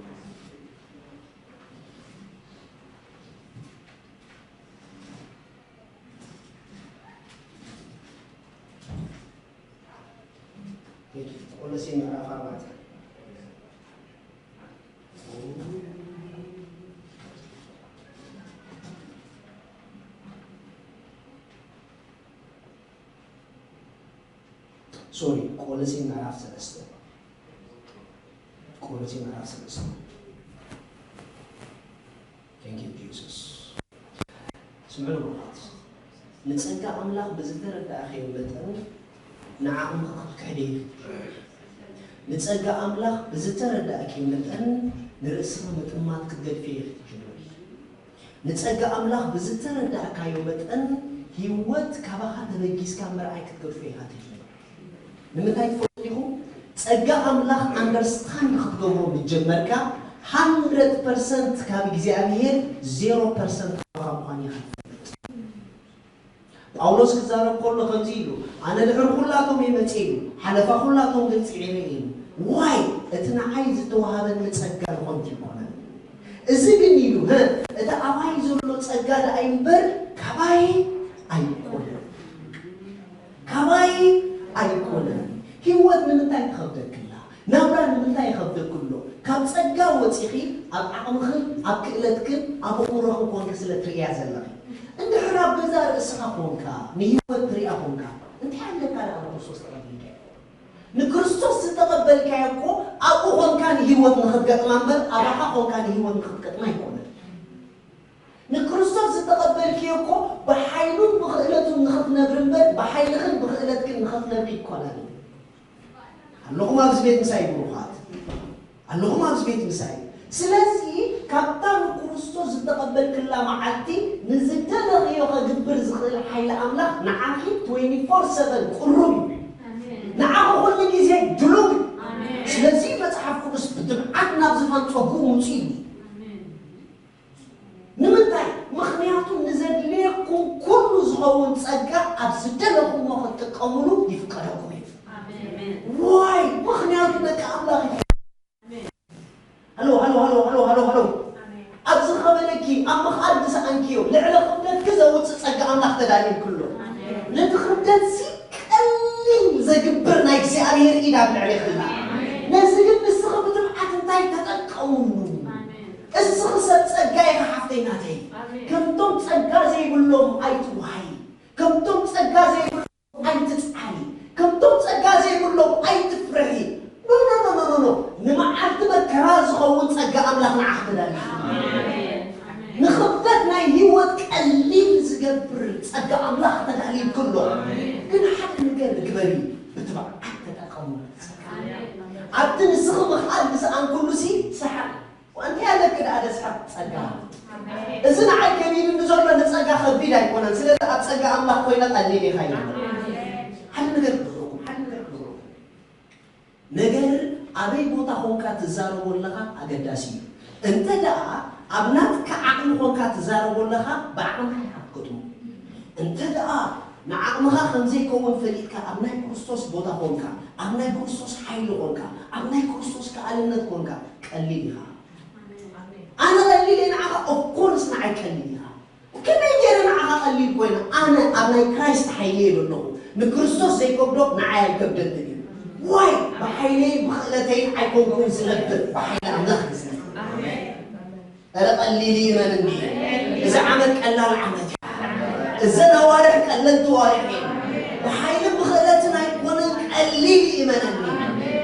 ቆሎሴ ምዕራፍ ኣርባዕተ። ሶሪ፣ ቆሎሴ ምዕራፍ ሰለስተ። ቆሎሴ ምዕራፍ ሰለስተ። Thank you Jesus። ስምዑ ብሩኻት፣ ንጸጋ ኣምላኽ ብዝተረዳእካዮ መጠን ንዓቕምኻ ክትክሕዶ ኢኺ። ንጸጋ ኣምላኽ ብዝተረዳእካዮ መጠን ንርእስኻ ምጥማት ክትገድፍዮ ኢኺ ትጅምሪ። ንጸጋ ኣምላኽ ብዝተረዳእካዮ መጠን ህይወት ካባኻ ተበጊስካ ምርኣይ ክትገድፎ ኢኻ ትጅምር። ንምንታይ ትፈልጡ ዲኹም? ጸጋ ኣምላኽ ኣንደርስታንድ ክትገብሮ ምስ ጀመርካ፣ ሃንድረድ ፐርሰንት ካብ እግዚኣብሄር፣ ዜሮ ፐርሰንት ካባኻ ምዃኑ ኢኻ ትፈልጥ። ጳውሎስ ክዛረብ ከሎ ከምዚ ኢሉ፣ ኣነ ድሕሪ ኩላቶም እየ መጽየ ኢሉ፣ ሓለፋ ኩላቶም ግን ጽዒረ እየ ኢሉ። ዋይ? እቲ ንዓይ ዝተዋህበኒ ጸጋ ንኾንቱ ኣይኮነን። እዚ ግን ኢሉ፣ ህ፣ እቲ ኣባይ ዘሎ ጸጋ ደኣ እምበር ካባይ ኣይኮነን። ካባይ ኣይኮነን። ህይወት ንምንታይ ትኸብደክላ? ናብራ ንምንታይ ይኸብደክሎ? ካብ ጸጋ ወጺኺ ኣብ ዓቕምኽን ኣብ ክእለትክን ኣብ ኣእምሮኽን ኮንኪ ስለ ትርእያ ዘለኺ። እንድሕር ኣብ ገዛእ ርእስኻ ኮንካ፣ ንህይወት ትርእያ ኮንካ፣ እንታይ ኣለካ ደኣ ንክርስቶስ ተቐቢልካዮ? ንክርስቶስ ዝተቐበልካዮ እኮ ኣብኡ ኮንካ ንህይወት ንኽትገጥማ እምበር ኣባኻ ኮንካ ንህይወት ንኽትገጥማ ኣይኮነን። ንክርስቶስ ዝተቐበልክዮ እኮ ብሓይሉን ብኽእለቱን ንኽትነብሪ እምበር ብሓይልኽን ብኽእለትክን ንኽትነብሪ ኣይኮነን። ኣለኹም ኣብዚ ቤት ምሳይ ብሩኻት? ኣለኹም ኣብዚ ቤት ምሳይ? ስለዚ ካብታ ንክርስቶስ ዝተቐበልክላ መዓልቲ ንዝደለኽዮ ከግብር ዝኽእል ሓይሊ ኣምላኽ ንዓኺ ትዌንቲ ፎር ሰቨን ቅሩብ እዩ። ኣሜን። ንዓኺ ኩሉ ግዜ ድሉው እዩ። ኣሜን። ስለዚ መጽሓፍ ቅዱስ ብትብዓት ናብ ዝፋን ጸጉኡ ምጹ እዩ። ኣሜን። ንምንታይ? ምኽንያቱ ንዘድልየኩም ኩሉ ዝኸውን ጸጋ ኣብ ዝደለኹሞ ክትጥቀሙሉ ይፍቀደኩም እዩ። ኣሜን። ዋይ? ምኽንያቱ ደቂ ኣምላኽ እዩ። ኣሜን። ሃሎ፣ ሃሎ፣ ሃሎ፣ ሃሎ፣ ሃሎ፣ ሃሎ። ኣሜን። ኣብ ዝኸበደኪ፣ ኣብ ምኽኣል ዝሰኣንክዮ፣ ልዕሊ ክብደትኪ ዘውጽእ ጸጋ ኣምላኽ ተዳልዩልኪ ኣሎ። ኣሜን። ነቲ ክብደትሲ ቀሊል ዘግብር ናይ እግዚኣብሔር ኢድ ኣብ ልዕሌኺ ኣላ። ኣሜን። ነዚ ግን ንስኺ ብትብዓት እንታይ ተጠቀሙሉ? ኣሜን። እስኺ ሰብ ጸጋ ኢኺ ሓፍተይ ናተይ። ኣሜን። ከምቶም ጸጋ ዘይብሎም ኣይትውሃይ። ከምቶም ጸጋ ዘይብሎም ኣይትጽዓኒ። ከምቶም ጸጋ ዘይብሎም ኣይትፍርሒ። ኖ፣ ኖ፣ ኖ፣ ኖ፣ ኖ፣ ኖ። ንመዓልቲ መከራ ዝኸውን ጸጋ ኣምላኽ ንዓኺ ተዳልዩ። ኣሜን። ንኽብደት ናይ ህይወት ቀሊል ዝገብር ጸጋ ኣምላኽ ተዳልዩልኪ ኣሎ። ኣሜን። ግን ሓደ ነገር ግበሪ፣ ብትብዓት ተጠቀሙ። ኣሜን። ኣብቲ ንስኺ ምኽኣል ዝሰኣንኩሉሲ ሰሓቂ። ወንቲ ኣለኪ ደኣ ደስሓት ጸጋ። ኣሜን። እዚ ንዓይ ከቢድኒ ዘሎ ንጸጋ ከቢድ ኣይኮነን። ስለዚ ኣብ ጸጋ ኣምላኽ ኮይነ ቀሊል ኢኻ ኢሉ። ኣሜን። ሓደ ነገር ክብረኩም፣ ሓደ ነገር ክብረኩም። ነገር ኣበይ ቦታ ኾንካ ትዛረቦ ኣለኻ ኣገዳሲ እዩ። እንተ ደኣ ኣብ ናትካ ዓቕሊ ኾንካ ትዛረቦ ኣለኻ፣ ብዓቕምኻ ኢኻ ትገጥሞ። እንተ ደኣ ንዓቕምኻ ከም ዘይከውን ፈሊጥካ ኣብ ናይ ክርስቶስ ቦታ ኾንካ፣ ኣብ ናይ ክርስቶስ ሓይሊ ኾንካ፣ ኣብ ናይ ክርስቶስ ከኣልነት ኾንካ፣ ቀሊል ኢኻ። ኣነ ቀሊል እየ ንዓኻ? ኦፍኮርስ ንዓይ ቀሊል ኢኻ። ከመይ ገይረ ንዓኻ ቀሊል ኮይነ? ኣነ ኣብ ናይ ክራይስት ሓይሊ እየ ዘለኹ። ንክርስቶስ ዘይከብዶ ንዓይ ኣይከብደንን እዩ። ዋይ? ብሓይለይን ብኽእለተይን ኣይኮንኩን ዝነብር፣ ብሓይሊ ኣምላኽ እዩ ዝነብር። ኣረ ቀሊል እዩ እመንኒ። እዚ ዓመት ቀላል ዓመት እዩ። እዘን ኣዋርሕ ቀለልቲ ኣዋርሕ እየን። ብሓይልን ብኽእለትን ኣይኮነን፣ ቀሊል እዩ እመነኒ።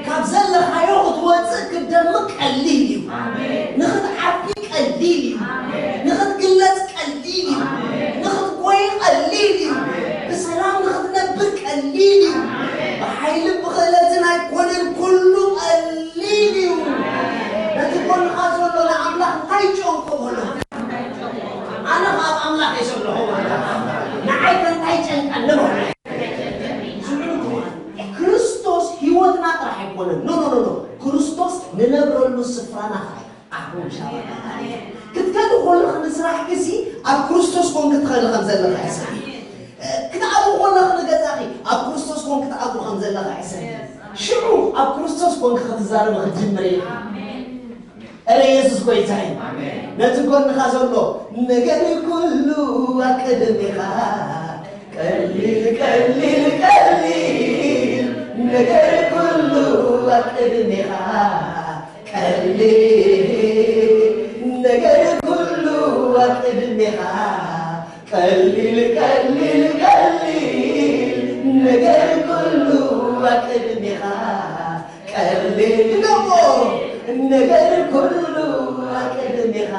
ካብ ዘለኻዮ ክትወፅእ ክደም ኣይጨንቆ በሎ። ኣነ ካብ ኣምላኽ እየ ዘለኹ። ንዓይ ከ እንታይ ጨንቀኒ በሎ። ስምዑ፣ ክርስቶስ ህይወትና ጥራሕ ኣይኮነን። ኖ፣ ኖ፣ ኖ፣ ኖ። ክርስቶስ ንነብረሉ ስፍራና ኸዓ ኣሁን ሻባ ክትከዱ ከለኻ ንስራሕ ግሲ ኣብ ክርስቶስ ኮንክ ትኸእል ከም ዘለኻ ይሰብእ። ክትኣትዉ ከለኻ ንገዛኺ ኣብ ክርስቶስ ኮንክ ክትኣትዉ ከም ዘለኻ ይሰብእ። ሽዑ ኣብ ክርስቶስ ኮንክ ክትዛረብ ክትጅምር ኢኻ። እረ የሱስ ጎይታ እዩ። ነቲ ጎንኻ ዘሎ ነገር ኩሉ ኣብ ቅድሜኻ ቀሊል፣ ቀሊል፣ ቀሊል፣ ነገር ኩሉ ኣብ ቅድሜኻ ቀሊል፣ ነገር ኩሉ ኣብ ቅድሜኻ ቀሊል፣ ቀሊል፣ ቀሊል፣ ነገር ኩሉ ኣብ ቅድሜኻ ቀሊል፣ ድገሞ፣ ነገር ኩሉ ኣብ ቅድሜኻ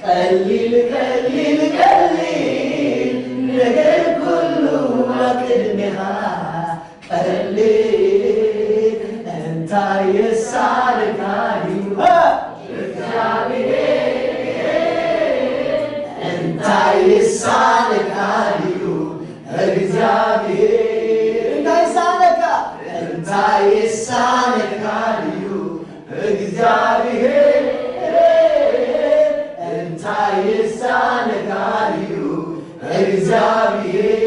ቀሊል፣ ቀሊል፣ ቀሊል፣ ነገር ኩሉ ኣብ ቅድሜኻ ቀሊል። እንታይ ይሳነካ ድዩ? እንታይ ይሳነካ ድዩ? እግዚኣብሔር እንታይ ይሳነካ? እንታይ ይሳነካ ድዩ? እግዚኣብሔር እንታይ ይሳነካ ድዩ? እግዚኣብሔር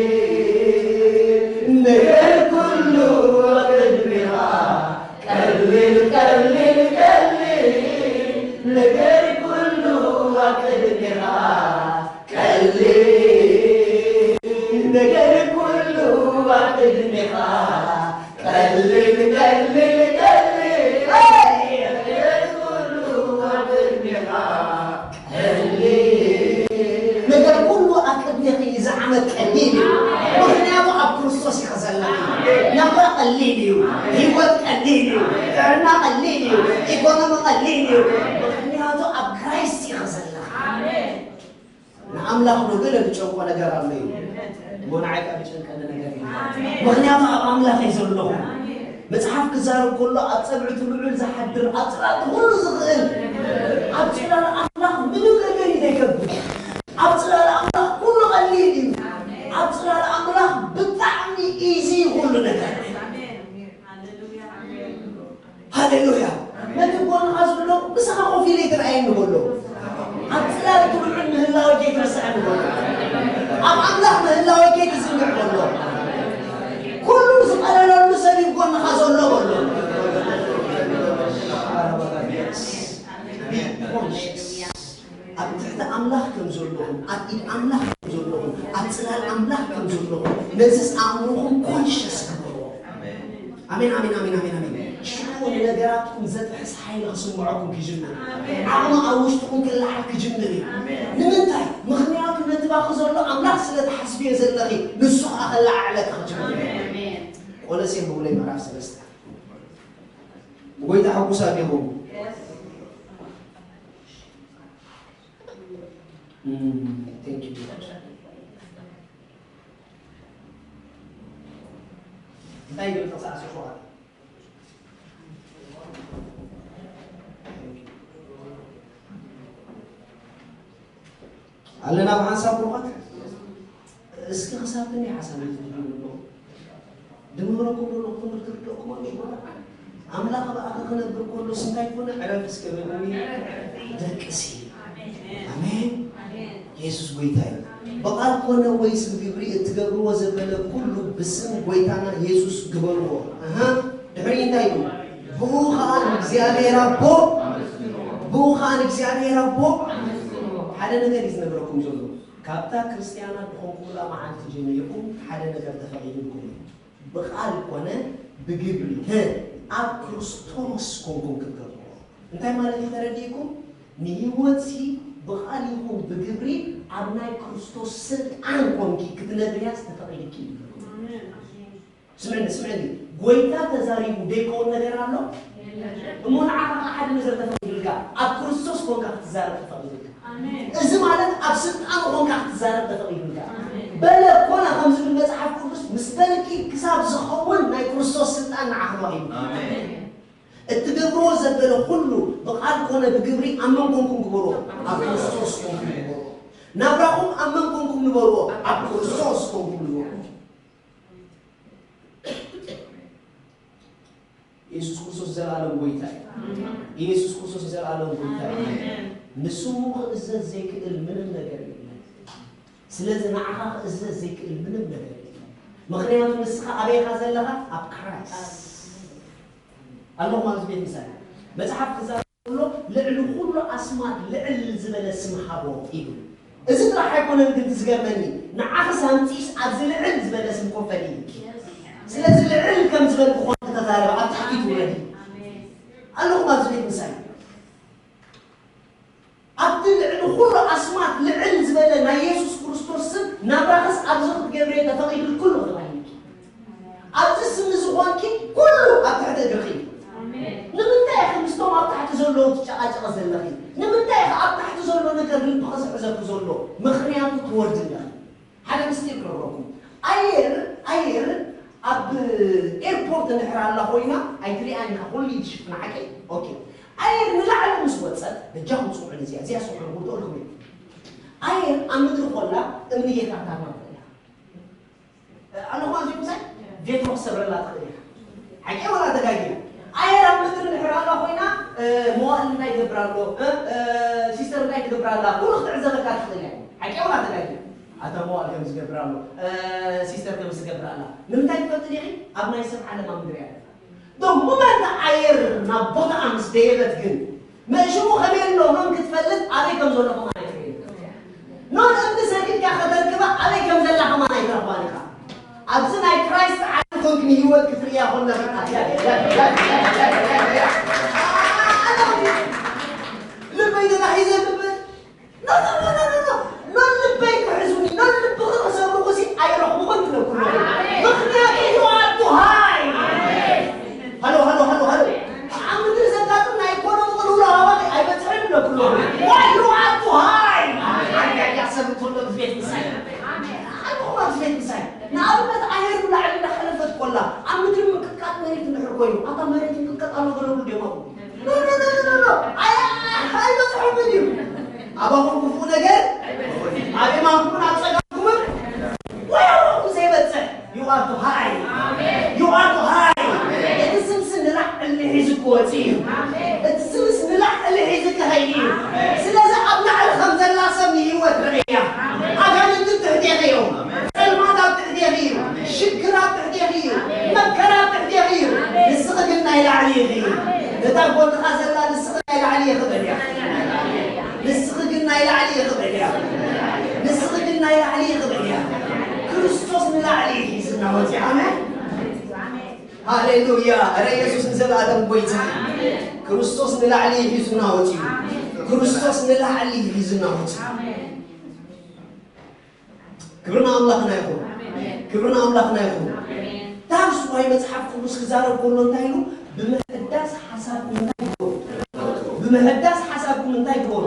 ነገር ኩሉ ቅድሜኻ ቀሊል፣ ቀሊል፣ ቀሊል፣ ነገር ኩሉ ኣብ ቅድሜኻ ቀሊል፣ ነገር ኩሉ ኣብ ቅድሜኻ ቀሊል፣ ቀሊል፣ ቀሊል፣ ነገር ኩሉ ኣብ ቅድሜኻ ቀሊል። ነገር ኩሉ ኣብ ቅድሜኺ እዚ ዓመት ቀሊል እዩ። ምኽንያቱ ኣብ ክርስቶስ ኢኺ ዘለኺ። ናብራ ቀሊል እዩ። ህይወት ቀሊል እዩ። ጥዕና ቀሊል እዩ። ኢኮኖሚ ቀሊል እዩ። ምኽንያቱ ኣብ ክራይስት ኢኺ ዘለኺ። ንኣምላኽ ዶ ገለ ዝጨንቆ ነገር ኣሎ እዩ? እሞ ንዓይ ከኣ ዝጨንቀኒ ነገር የለን። ምኽንያቱ ኣብ ኣምላኽ እየ ዘለኹ። መጽሓፍ ክዛረብ ከሎ ኣብ ጸብዕቲ ልዑል ዝሓድር፣ ኣብ ጽላል ኩሉ ዝኽእል፣ ኣብ ጽላል ኣምላኽ ምንም ነገር እዩ ዘይከብድ። ኣብ ጽላል ኣምላኽ ኩሉ ቀሊል እዩ። ኣብ ጽላል ኣምላኽ ብጣዕሚ ኢዚ እዩ ኩሉ ነገር። ሃሌሉያ። ነቲ ጎንኻ ዘሎ ምሳኻ ኮፍ ኢለ ኣይትርኣየኒ በሎ። ኣብ ጽላል እቲ ልዑል ምህላወ ከይትርስዐኒ በሎ። ኣብ ኣምላኽ ምህላወ ከይትዝንግዕ በሎ። ኩሉ ዝቐለለሉ ሰብ እዩ ጎንኻ ዘሎ በሎ። Be conscious። ኣብ ትሕቲ ኣምላኽ ከም ዘለኹም፣ ኣብ ኢድ ኣምላኽ ከም ዘለኹም፣ ኣብ ጽላል ኣምላኽ ከም ዘለኹም፣ ነዚ ኣእምሮኹም ኮንሽስ ግበርዎ። ኣሜን፣ ኣሜን፣ ኣሜን፣ ኣሜን፣ ኣሜን። ሽዑ ንነገራትኩም ዘጥሕስ ሓይሊ ክስምዐኩም ክጅምር እዩ። ዓቕሚ ኣብ ውሽጥኹም ክለዓል ክጅምር እዩ። ንምንታይ? ምኽንያቱ ነቲ ባኺ ዘሎ ኣምላኽ ስለ ትሓስብዮ ዘለኺ፣ ንሱ ኸኣ ከለዓዕለኪ ክጅምር እዩ። ቆሎሴ ህቡለይ ምዕራፍ ሰለስተ። ብጎይታ ሕጉሳት ዲኹም? Mm, thank you, Lord. እንታይ ይብል ጥቕሲ ዓሰርተ ሸውዓተ? ኣለና ብሓንሳብ ብሩኻት? እስኪ ክሳብ ክንደይ ሓሳብ እዩ ትድግሙ ኣለኹ? ድምህረኩም ዘለኹ ትምህርቲ ርድኦኩም ኣሎ። ኣምላኽ ብኣኺ ክነብር ከሎስ እንታይ ኮነ? ዕረፍ እስከ በልኒ። ደቅሲ። ኣሜን። የሱስ ጐይታ እዩ። ብቓል ኮነ ወይስ ብግብሪ እትገብርዎ ዘበለ ኩሉ ብስም ጐይታና የሱስ ግበርዎ። ኣሃ፣ ድሕሪ እንታይ ኢሉ? ብኡ ኸኣ ንእግዚኣብሔር ኣቦ፣ ብኡ ኸኣ ንእግዚኣብሔር ኣቦ ሓደ ነገር እዩ ዝነግረኩም ዘሎ። ካብታ ክርስትያናት ዝኾንኩላ መዓልቲ ጀሚርኩም ሓደ ነገር ተፈቒዱልኩም እዩ። ብቓል ኮነ ብግብሪ፣ ህ፣ ኣብ ክርስቶስ ኮንኩም ክትገብርዎ። እንታይ ማለት እዩ ተረዲእኩም? ንህይወትሲ ብቓል ይኹን ብግብሪ ኣብ ናይ ክርስቶስ ስልጣን ኮንኪ ክትነብርያስ ተፈቒዱልኪ እዩ። ስምዕኒ፣ ስምዕኒ። ጐይታ ተዛሪቡ ዘይከውን ነገር ኣሎ? እሞ ንዓኻ ኸዓ ሓደ ነገር ተፈቒዱልካ፣ ኣብ ክርስቶስ ኮንካ ክትዛረብ ተፈቒዱልካ። ኣሜን። እዚ ማለት ኣብ ስልጣኑ ኮንካ ክትዛረብ ተፈቒዱልካ። ኣሜን። በለ ኮነ ከም ዝብል መጽሓፍ ቅዱስ ምስ በልኪ ክሳብ ዝኸውን ናይ ክርስቶስ ስልጣን ንዓኺ ተዋሂቡ። ኣሜን። እትገብርዎ ዘበለ ኩሉ ብቓል ኮነ ብግብሪ ኣብ መን ኮንኩም ግበርዎ? ኣብ ክርስቶስ ኮንኩም ግበርዎ። ናብራኹም ኣብ መን ኮንኩም ንበርዎ? ኣብ ክርስቶስ ኮንኩም ንበርዎ። ኢየሱስ ክርስቶስ ዘላለም ጎይታ እዩ። ኢየሱስ ክርስቶስ ዘላለም ጎይታ እዩ። ንስሙ ክእዘዝ ዘይክእል ምንም ነገር የለን። ስለዚ ንዓኻ ክእዘዝ ዘይክእል ምንም ነገር የለን። ምኽንያቱ ንስኻ ኣበይኻ ዘለኻ? ኣብ ክራይስት ኣለኹ። ኣብዚ ቤት ምሳሌ መጽሓፍ ክዛረብ ከሎ ልዕሊ ኩሉ ኣስማት ልዕል ዝበለ ስም ሃቦ ይብል። እዚ ጥራሕ ኣይኮነን ግን ዝገርመኒ፣ ንዓኽስ ኣምጺእስ ኣብዚ ልዕል ዝበለ ስም ኮፈል እዩ። ስለዚ ልዕል ከም ዝበልኩ ኮንክ ተዛረብ፣ ኣብ ታሕቲ ትውረድ ኣለኹም ኣብዚ ቤት ምሳይ። ኣብቲ ልዕሊ ኩሉ ኣስማት ልዕል ዝበለ ናይ የሱስ ክርስቶስ ስም ናብራኽስ ኣብዚ ክትገብርዮ ተፈቒዱልኩ ኣሎ ተባሂልኪ። ኣብዚ ስም እዚ ኾንኪ ኩሉ ኣብ ትሕቲ እግርኺ እዩ። ንምንታይ ኢኺ ምስቶም ኣብ ታሕቲ ዘለዉ ትጨቓጨቒ ዘለኺ? ንምንታይ ኢኺ ኣብ ታሕቲ ዘሎ ነገር ልብኺ ዝሕዘኪ ዘሎ? ምኽንያቱ ትወርዲ ኣለኺ። ሓደ ምስጢር ክነግረኩም። ኣየር ኣየር ኣብ ኤርፖርት እንድሕር ኣላ ኮይና ኣይትሪኣን ኢኻ፣ ኩሉ እዩ ትሽፍና ሓቂ። ኦኬ፣ ኣየር ንላዕሊ ምስ ወፀት በጃኹም ስምዑን እዚኣ እዚኣ ስምዑን ክውድኦልኩም እዩ። ኣየር ኣብ ምድሪ ኮላ እምኒ ጌታታና ኮላ ኣለኹ ኣብዚ ምሳይ ቬትሮ ክሰብረላ ትኽእል ኢኻ። ሓቂ ወላ ተጋጊና? ኣየር ኣብ ምድሪ እንድሕር ኣላ ኮይና መዋእል እንታይ ይገብር ኣሎ፣ ሲስተር እንታይ ትገብር ኣላ፣ ኩሉ ክትዕዘበካ ትኽእል እያ። ሓቂ ወላ ተጋጊና? ኣታ መዋእል ከም ዝገብር ኣሎ፣ ሲስተር ከም ዝገብር ኣላ። ንምንታይ ትፈልጥ ዲኺ? ኣብ ናይ ሰብ ዓለም ኣብ ምድሪ እያ። ዶ ሙመንት ኣየር ናብ ቦታኣ ምስ ደየበት ግን መእሽሙ ከመይ ኣሎ ኖን ክትፈልጥ ኣበይ ከም ዘሎ ከማን ኣይትርእይን። ኖን እምኒ ሰጊድካ ከተርክባ ኣበይ ከም ዘላ ከማን ኣይትረኽባን ኢኻ። ኣብዚ ናይ ክራይስት ዓለም ኮንክ ንህይወት ክትርእያ ኮለኻ ልበይ ተታሒዘ ልበ ኖ ኖ ኖ ኖ ኖ ኖ ልበይ ክሕዙኒ ኖ ልብኺ ክሰብርኹሲ ኣይረኽብኹን ክብለኩ ኣለኹ። ምኽንያቱ you are too high። ሃሎ ሃሎ ሃሎ ሃሎ ኣብ ምድሪ ዘጋጥም ናይ ኢኮኖሚ ቅልውላው ኣባኺ ኣይበፅሕን ይብለኩ ኣለኹ። Why you are too high። ኣያያ ሰብ እንተሎ ብቤት ምሳይ ኣለኹም ኣብዚ ቤት ምሳይ ንኣብነት ኣየር ብላዕሊ እንዳሓለፈት ኮላ ኣብ ምድሪ ምንቅጥቃጥ መሬት እንድሕር ኮይኑ ኣታ መሬት ምንቅጥቃጥ ኣሎ ገለሉ ደማ ኖ ኖ ኖ ኖ ኖ ኣይ ኣይበፅሖምን እዩ። ኣባኹም ክፉእ ነገር ኣብ የማንኩምን ኣብ ፀጋምኩምን ወይ ኣባኹም ዘይበፅሕ you are too high። You are too high። እቲ ስምሲ ንላዕሊ ሒዙ ክወፅእ እዩ። እቲ ስምሲ ንላዕሊ ሒዙ ክኸይድ እዩ። ስለዚ ኣብ ላዕሊ ከም ዘላ ሰብ ንህይወት ርእያ። ኣጋንንቲ ትሕቴኺ እዮም። ጸልማት ኣብ ትሕቴኺ እዩ። ሽግር ኣብ ትሕቴኺ እዩ። መከራ ኣብ ትሕቴኺ እዩ። ንስኺ ግን ናይ ላዕሊ ኢኺ። ነታ ጎንኻ ዘላ ንስኺ ናይ ላዕሊ ኢኺ በልያ። ንስኺ ግን ናይ ላዕሊ ኢኺ በልያ። ንስኺ ግን ናይ ላዕሊ ኢኺ በልያ። ክርስቶስ ንላዕሊ እዩ ሒዝና ወፂኡ። ኣሜን። ሃሌሉያ። እረ ኢየሱስ ንዘለኣለም ጎይታ እዩ። ክርስቶስ ንላዕሊ እዩ ሒዙና ወፂኡ። ክርስቶስ ንላዕሊ እዩ ሒዙና ወፂኡ። ክብሪ ንኣምላኽና ይኹን። ክብሪ ንኣምላኽና ይኹን። That's why መጽሓፍ ቅዱስ ክዛረብ ከሎ እንታይ ኢሉ? ብምሕዳስ ሓሳብ እንታይ ይግበሩ? ብምሕዳስ ሓሳብኩም እንታይ ይግበሩ?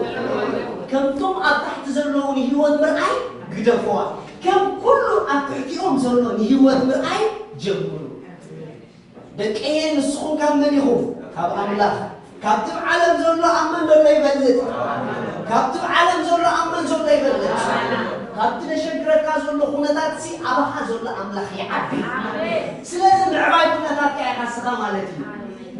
ከምቶም ኣብ ታሕቲ ዘለዉ ንህይወት ምርኣይ ግደፍዋ፣ ከም ኩሉ ኣብ ትሕቲኦም ዘሎ ንህይወት ምርኣይ ጀምሩ። ደቀየ ንስኹም ካብ መን ኢኹም? ካብ ኣምላኽ። ካብቲ ኣብ ዓለም ዘሎ ኣብ መን ዘሎ ይበልጽ? ካብቲ ኣብ ዓለም ዘሎ ኣብ መን ዘሎ ይበልጽ? ካብቲ ዘሸግረካ ዘሎ ኩነታትሲ ኣባኻ ዘሎ ኣምላኽ ይዓቢ። ስለዚ ምዕባይ ኩነታትካ ኢኻ ንስኻ ማለት እዩ።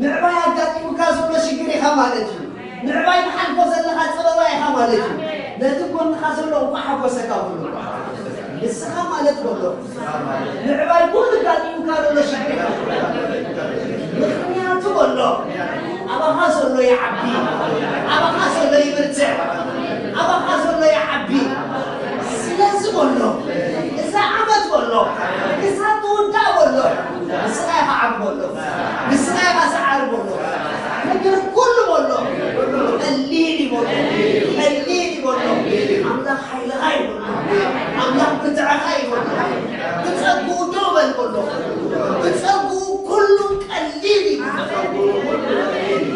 ምዕባይ ኣጋጢሙካ ዘሎ ሽግር ኢኻ ማለት እዩ። ምዕባይ ትሓልፎ ዘለኻ ጸበባ ኢኻ ማለት እዩ። ነቲ ጎንኻ ዘሎ እንኳዕ ሓጎሰካ በሎ። ንስኻ ማለት በሎ። ምዕባይ ኩሉ ኣጋጢሙካ ዘሎ ሽግር ኢኻ። ምኽንያቱ በሎ። ኣባኻ ዘሎ ይዓቢ። ኣባኻ ዘሎ ይብርትዕ። ኣባኻ ዘሎ ይዓቢ። ስለዚ በሎ። እዛ ዓመት በሎ። እዛ ትውዳእ በሎ። ንስኻ ኢኻ ዓቢ በሎ። ንስኻ ኢኻ ሰዓሪ በሎ። ነገር ኩሉ በሎ። ቀሊል እዩ በሎ። ቀሊል እዩ በሎ። ኣምላኽ ሓይልኻ እዩ በሎ። ኣምላኽ ብርትዕኻ እዩ በሎ። ብጸግኡ ደው በል በሎ። ብጸግኡ ኩሉ ቀሊል እዩ።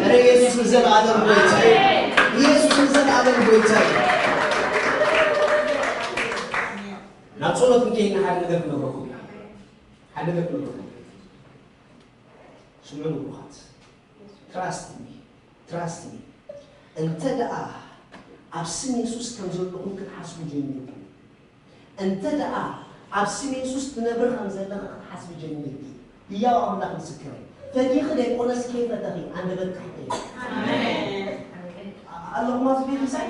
ኧረ ኢየሱስ ንዘለኣለም ጎይታ እዩ። ኢየሱስ ንዘለኣለም ጎይታ እዩ። ናብ ጸሎት እንከይድና ሓደ ነገር ክነግረኩም እየ። ሓደ ነገር ክነግረኩም እየ። ስምዑ ንብሩኻት። Trust me. Trust me. እንተ ደኣ ኣብ ስም የሱስ ከም ዘለኹም ክትሓስቡ ጀሚርኩም፣ እንተ ደኣ ኣብ ስም የሱስ ትነብሪ ከም ዘለኺ ክትሓስቢ ጀሚርኪ፣ ህያው ኣምላኽ ምስክረይ፣ ፈቲኺ ደይኮነስ ከይፈተኺ ኣንደበትኪ ሓቀይ። ኣለኹም ኣብዚ ቤት ምሳይ?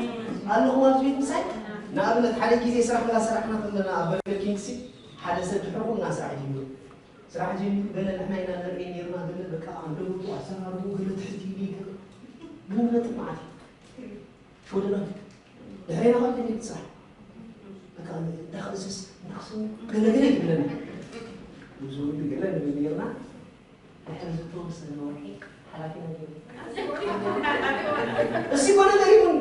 ኣለኹም ኣብዚ ቤት ምሳይ? ንኣብነት ሓደ ግዜ ስራሕ እንዳሰራሕና ከለና ኣብ በርገር ኪንግሲ ሓደ ሰብ ድሕርኹም እና ስራሕ ጀሚሩ። ስራሕ ጀሚሩ ገለ ንሕና ኢና ንርኢ ነይርና፣ ገለ በቃ ኣንደበቱ ኣሰራርኡ ገለ ትሕት ኢሉ ገለ ግን ነጥብ መዓት እዩ። ሽወደና ድሕሬና ኸልተ ሚእቲ ስራሕ በቃ እንዳኸእስስ እንዳኽስም ገለ ገለ ይብለና። ብዙ ገለ ንብል ነይርና። ድሕሪ ዝተወሰነ ወርሒ ሓላፊና ገይሩ። እሲ ኮነ ገሪሙኒ።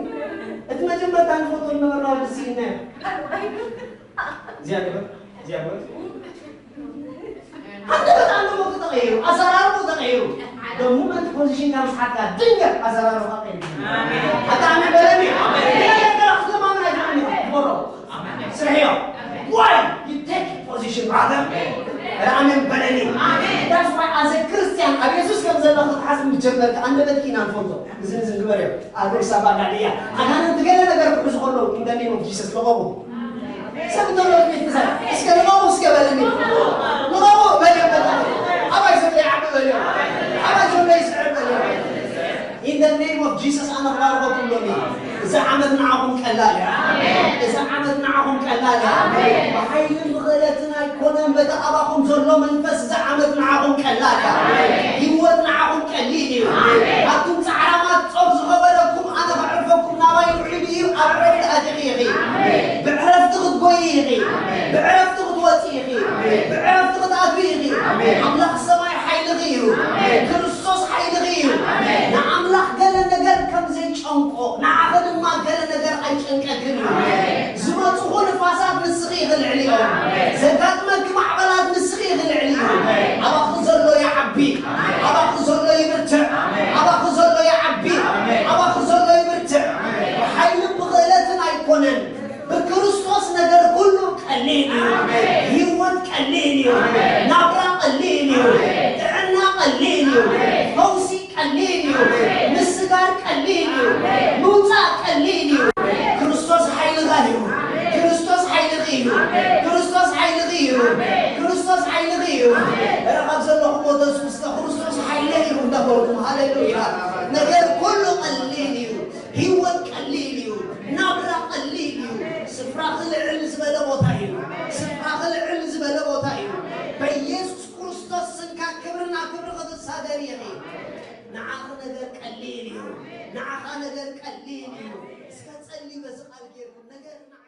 እቲ መጀመርታ ንፈቶ ዝነበርና ወዲ ስኢና። እግዚኣብሔር፣ እግዚኣብሔር። ኣንተ በጣም ነው ተቀይሩ፣ ኣሰራሩ ተቀይሩ። ደግሞ መት ፖዚሽን ካብ ስሓትካ ድንገት ኣሰራሩ ተቀይሩ። ኣታ ኣሜን በለኒ። ሌላ ነገር ክትለማመን ኣይትኽእልን ኢኻ። ትመሮ። ስርሕዮ። Why? You take position, brother. ኣሜን በለኒ። That's why as a Christian ኣብ የሱስ ከም ዘለኻ ክትሓስብ ምስ ጀመርካ ኣንደበትኪ ኢና ንፈልጦ። እዚ ንዝንግበር እዮም። ኣብ ርእሳ ባጋድያ ኣጋንንቲ ገለ ነገር ክሕዙ ከለዉ in the name of Jesus ልቐቑ። ሰብ እንተሎ ቤት ሰብ እስከ ልቐቑ እስከ በለኒ። ልቐቑ በልዮ በልዮ። ኣባይ ዘሎ ይዓቢ በልዮ። ኣባይ ዘሎ ይስዕር በልዮ። In the name of Jesus ኣነ ክባርኸኩም ሎሚ። እዛ ዓመት ንዓኹም ቀላል እያ። እዛ ዓመት ንዓኹም ቀላል እያ። ብሓይልን ብኽእለትን ኣይኮነን፣ በቲ ኣባኹም ዘሎ መንፈስ እዛ ዓመት ንዓኹም ቀላል እያ። ህይወት ንዓኹም ቀሊል እዩ። ኣቱም ጻዕራማት ጾር ዝኸበደኩም ኣነ ከዕርፈኩም ናባይ ውዒሉ እዩ። ኣብ ዕረፍቲ ኣቲኺ ኢኺ። ብዕረፍቲ ክትጎዪ ኢኺ። ብዕረፍቲ ክትወጺ ኢኺ። ብዕረፍቲ ክትኣትዊ ኢኺ። ኣምላኽ ሰማይ ሓይልኺ እዩ። ክርስቶስ ሓይልኺ እዩ። ንኣምላኽ ገለ ነገር ከም ዘይጨንቆ ንዓኺ ድማ ገለ ነገር ኣይጨንቀክን እዩ። ዝመጹኹ ንፋሳት ንስኺ ኢኺ ልዕሊኦም። ዘጋጥመኪ ማዕበላት ንስኺ ኢኺ ልዕሊኡ። ኣባኺ ዘሎ ይዓቢ። ኣባኺ ዘሎ ይብርትዕ። ኣባኺ ዘሎ ይዓቢ። ኣባኺ ዘሎ ይብርትዕ። ብሓይልን ብኽእለትን ኣይኮነን። ብክርስቶስ ነገር ኩሉ ቀሊል እዩ። ህይወት ቀሊል እዩ። ናብራ ቀሊል እዩ። ጥዕና ቀሊል እዩ። ፈውሲ ቀሊል እዩ። ምስጋር ቀሊል እዩ። ምውጻእ ቀሊል እዩ። ክርስቶስ ሓይልኻ እዩ። ክርስቶስ ሓይልኺ እዩ። ክርስቶስ ሓይልኺ እዩ። ክርስቶስ ሓይልኺ እዩ። እረ ካብ ዘለኹም ወተሱ እስከ ክርስቶስ ሓይለይ እዩ እንዳበልኩም ሃሌሉያ። ነገር ኩሉ ቀሊል እዩ። ህይወት ቀሊል እዩ። ናብራ ቀሊል እዩ። ስፍራኺ ልዕል ዝበለ ቦታ እዩ። ስፍራኺ ልዕል ዝበለ ቦታ እዩ። በኢየሱስ ክርስቶስ ስምካ ክብርና ክብሪ ክትሳገሪ ኢኺ። ንዓኺ ነገር ቀሊል እዩ። ንዓኻ ነገር ቀሊል እዩ። እስከ ጸልዩ በዚ ቃል ጌርኩም ነገር ንዓ